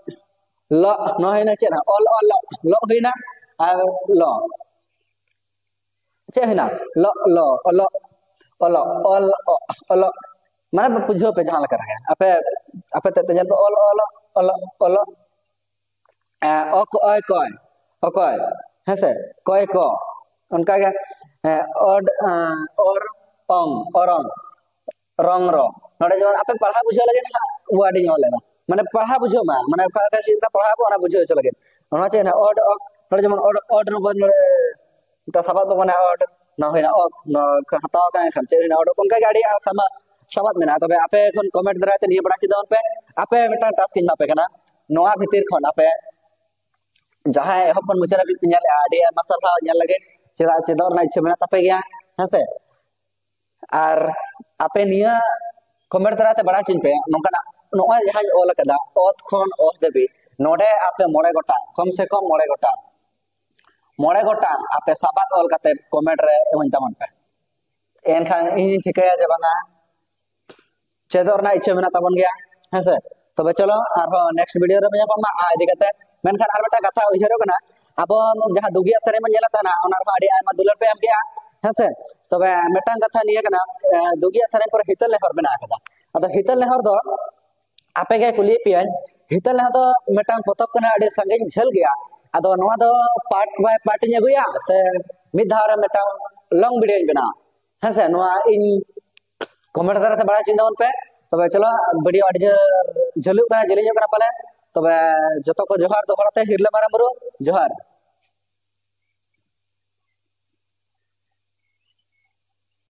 ᱞᱚᱜ᱾ ᱱᱚᱣᱟ ᱦᱩᱭᱱᱟ ᱪᱮᱫ ᱦᱟᱸᱜ? ᱚᱞ ᱚᱞᱚᱜ ᱞᱚᱜ ᱦᱩᱭᱱᱟ᱾ ᱟᱨ ᱞᱚ ᱪᱮᱫ ᱦᱩᱭᱱᱟ? ᱞᱚᱜ ᱞᱚ, ᱚᱞᱚᱜ ᱚᱞᱚᱜ, ᱚᱞ ᱚ, ᱚᱞᱚᱜ᱾ ᱢᱟᱱᱮ ᱵᱩᱡᱷᱟᱹᱣ ᱯᱮ ᱡᱟᱦᱟᱸ ᱞᱮᱠᱟ ᱨᱮᱜᱮ᱾ ᱟᱯᱮ, ᱟᱯᱮ ᱛᱮᱫ ᱛᱮ ᱧᱮᱞ ᱯᱮ, ᱚᱞ ᱚᱞᱚᱜ, ᱚᱞᱚᱜ ᱚᱞᱚᱜ᱾ ᱮ, ᱚᱠ ᱚᱭ ᱠᱚᱭ, ᱚᱠᱚᱭ᱾ ᱦᱮᱸ ᱥᱮ? ᱠᱚᱭ ᱠᱚ᱾ ᱚᱱᱠᱟᱜᱮ, ᱮ, ᱚᱰ, ᱮ, ᱚᱨ ᱚᱝ, ᱚᱨᱚᱝ, ᱨᱚᱝ ᱨᱚ᱾ ᱱᱚᱰᱮ ᱡᱮᱢᱚᱱ ᱟᱯᱮ ᱯᱟᱲᱦᱟᱣ ᱵᱩᱡᱷᱟᱹᱣ ᱞᱟᱹᱜᱤᱫ ᱦᱟᱸᱜ word ᱤᱧ ᱚᱞ ᱮᱫᱟ᱾ ᱢᱟᱱᱮ ᱯᱟᱲᱦᱟᱣ ᱵᱩᱡᱷᱟᱹᱣ ᱢᱟ, ᱢᱟᱱᱮ ᱚᱠᱟ ᱞᱮᱠᱟ ᱪᱮᱫ ᱞᱮᱠᱟ ᱯᱟᱲᱦᱟᱣ ᱟᱵᱚ, ᱚᱱᱟ ᱵᱩᱡᱷᱟᱹᱣ ᱦᱚᱪᱚ ᱞᱟᱹᱜᱤᱫ᱾ ᱱᱚᱣᱟ ᱪᱮᱫ ᱦᱮᱱᱟᱜᱼᱟ? ᱚᱰ ᱚᱠ᱾ ᱱᱚᱰᱮ ᱡᱮᱢᱚᱱ ᱚᱰ, ᱚᱰ ᱨᱮᱵᱚᱱ ᱱᱚᱰᱮ ᱢᱤᱫᱴᱟᱝ ᱥᱟᱵᱟᱫ ᱵᱚ ᱢᱟᱱᱮ ᱚᱰ, ᱱᱚᱣᱟ ᱦᱩᱭᱱᱟ ᱚᱠ, ᱱᱚᱣᱟ ᱠᱚ ᱦᱟᱛᱟᱣ ᱟᱠᱟᱫ, ᱮᱱᱠᱷᱟᱱ ᱪᱮᱫ ᱦᱩᱭᱱᱟ? ᱚᱰ ᱚᱠ᱾ ᱚᱱᱠᱟ ᱜᱮ ᱟᱹᱰᱤ ᱟᱭᱢᱟ ᱥᱟᱵᱟᱫ, ᱥᱟᱵᱟᱫ ᱢᱮᱱᱟᱜᱼᱟ᱾ ᱛᱚᱵᱮ ᱟᱯᱮ ᱠᱷᱚᱱ comment ᱫᱟᱨᱟᱭ ᱛᱮ ᱱᱤᱭᱟᱹ ᱵᱟᱲᱟᱭ ᱪᱮᱫ ᱛᱟᱵᱚᱱ ᱯᱮ᱾ ᱟᱯᱮ ᱢᱤᱫᱴᱟᱝ task ᱤᱧ ᱮᱢᱟ ᱯᱮ ᱠᱟᱱᱟ, ᱱᱚᱣᱟ ᱵᱷᱤᱛᱤᱨ ᱠᱷᱚᱱ ᱟᱯᱮ ᱡᱟᱦᱟᱸᱭ ᱮᱦᱚᱵ ᱠᱷᱚᱱ ᱢᱩᱪᱟᱹᱫ ᱦᱟᱹᱵᱤᱡ ᱯᱮ ᱧᱮᱞᱮᱫᱼᱟ, ᱟᱹᱰᱤ ᱟᱭᱢᱟ ᱥᱟᱨᱦᱟᱣ ᱧᱮᱞ ᱞᱟᱹᱜᱤᱫ᱾ ᱪᱮᱫᱟᱜ ᱪᱮᱫᱚᱜ ᱨᱮᱱᱟᱜ ᱤᱪᱪᱷᱟᱹ ᱢᱮᱱᱟᱜ ᱛᱟᱯᱮ ᱜᱮᱭᱟ, ᱦᱮᱸ ᱥᱮ? ᱟᱨ ᱟᱯᱮ ᱱᱤᱭᱟᱹ comment ᱫᱟᱨᱟᱭ ᱛᱮ ᱵᱟᱲᱟᱭ ᱦᱚᱪᱚᱧ ᱯᱮ, ᱱᱚᱝᱠᱟᱱᱟᱜ ᱱᱚᱜᱼᱚᱭ ᱡᱟᱦᱟᱸᱧ ᱚᱞ ᱟᱠᱟᱫᱟ, ᱚᱛ ᱠᱷᱚᱱ ᱚᱛ ᱫᱷᱟᱹᱵᱤᱡ, ᱱᱚᱰᱮ ᱟᱯᱮ ᱢᱚᱬᱮ ᱜᱚᱴᱟᱝ, ᱠᱚᱢ ᱥᱮ ᱠᱚᱢ ᱢᱚᱬᱮ ᱜᱚᱴᱟᱝ, ᱢᱚᱬᱮ ᱜᱚᱴᱟᱝ ᱟᱯᱮ ᱥᱟᱵᱟᱫ ᱚᱞ ᱠᱟᱛᱮ comment ᱨᱮ ᱮᱢᱟᱹᱧ ᱛᱟᱵᱚᱱ ᱯᱮ᱾ ᱮᱱᱠᱷᱟᱱ ᱤᱧ ᱴᱷᱤᱠᱟᱹᱭᱟ ᱡᱮ ᱵᱟᱝᱟ, ᱪᱮᱫᱚᱜ ᱨᱮᱱᱟᱜ ᱤᱪᱪᱷᱟᱹ ᱢᱮᱱᱟᱜ ᱛᱟᱵᱚᱱ ᱜᱮᱭᱟ, ᱦᱮᱸ ᱥᱮ? ᱛᱚᱵᱮ ᱪᱚᱞᱚ ᱟᱨᱦᱚᱸ next video ᱨᱮ ᱧᱟᱯᱟᱢᱟ ᱟ ᱤᱫᱤ ᱠᱟᱛᱮ᱾ ᱢᱮᱱᱠᱷᱟᱱ ᱟᱨ ᱢᱤᱫᱴᱟᱝ ᱠᱟᱛᱷᱟ ᱩᱭᱦᱟᱹᱨᱚᱜ ᱠᱟᱱᱟ, ᱟᱵᱚ ᱡᱟᱦᱟᱸ ᱫᱩᱜᱤᱭᱟᱜ ᱥᱮᱨᱮᱧ ᱵᱚᱱ ᱧᱮᱞᱮᱫ ᱛᱟᱦᱮᱱᱟ, ᱚᱱᱟ ᱨᱮᱦᱚᱸ ᱟᱹᱰᱤ ᱟᱭᱢᱟ ᱫᱩᱞᱟᱹᱲ ᱯᱮ ᱮᱢ ᱠᱮᱜᱼᱟ, ᱦᱮᱸ ᱥᱮ? ᱛᱚᱵᱮ ᱢᱤᱫᱴᱟᱝ ᱠᱟᱛᱷᱟ ᱱᱤᱭᱟᱹ ᱠᱟᱱᱟ, ᱮ, ᱫᱩᱜᱤᱭᱟᱜ ᱥᱮᱨᱮᱧ ᱯᱚᱨᱮ ᱦᱤᱛᱟᱹᱞ ᱱᱮᱦᱚᱨ ᱢᱮᱱᱟᱜ ᱟᱠᱟᱫᱟ᱾ ᱟᱫᱚ ᱦᱤᱛᱟᱹᱞ ᱱᱮᱦᱚᱨ ᱫᱚ ᱟᱯᱮ ᱜᱮ ᱠᱩᱞᱤᱭᱮᱫ ᱯᱮᱭᱟᱧ, ᱦᱤᱛᱟᱹᱞ ᱱᱮᱦᱚᱨ ᱫᱚ ᱢᱤᱫᱴᱟᱝ ᱯᱚᱛᱚᱵ ᱠᱟᱱᱟ, ᱟᱹᱰᱤ ᱥᱟᱺᱜᱤᱧ ᱡᱷᱟᱹᱞ ᱜᱮᱭᱟ᱾ ᱟᱫᱚ ᱱᱚᱣᱟ ᱫᱚ part by part ᱤᱧ ᱟᱹᱜᱩᱭᱟ ᱥᱮ ᱢᱤᱫ ᱫᱷᱟᱣ ᱨᱮ ᱢᱤᱫᱴᱟᱝ long video ᱤᱧ ᱵᱮᱱᱟᱣᱟ? ᱦᱮᱸ ᱥᱮ, ᱱᱚᱣᱟ ᱤᱧ comment ᱫᱟᱨᱟᱭ ᱛᱮ ᱵᱟᱲᱟᱭ ᱦᱚᱪᱚᱧ ᱛᱟᱵᱚᱱ ᱯᱮ᱾ ᱛᱚᱵᱮ ᱪᱚᱞᱚ, video ᱟᱹᱰᱤ ᱡᱳᱨ ᱡᱷᱟᱹᱞᱩᱜ ᱠᱟᱱᱟ, ᱡᱮᱞᱮᱧᱚᱜ ᱠᱟᱱᱟ ᱯᱟᱞᱮ᱾ ᱛᱚᱵᱮ ᱡᱚᱛᱚ ᱠᱚ ᱡᱚᱦᱟᱨ ᱫᱚᱦᱲᱟ ᱛᱮ, ᱦᱤᱨᱞᱟᱹ ᱢᱟᱨᱟᱝ ᱵᱩᱨᱩ ᱡᱚᱦᱟᱨ᱾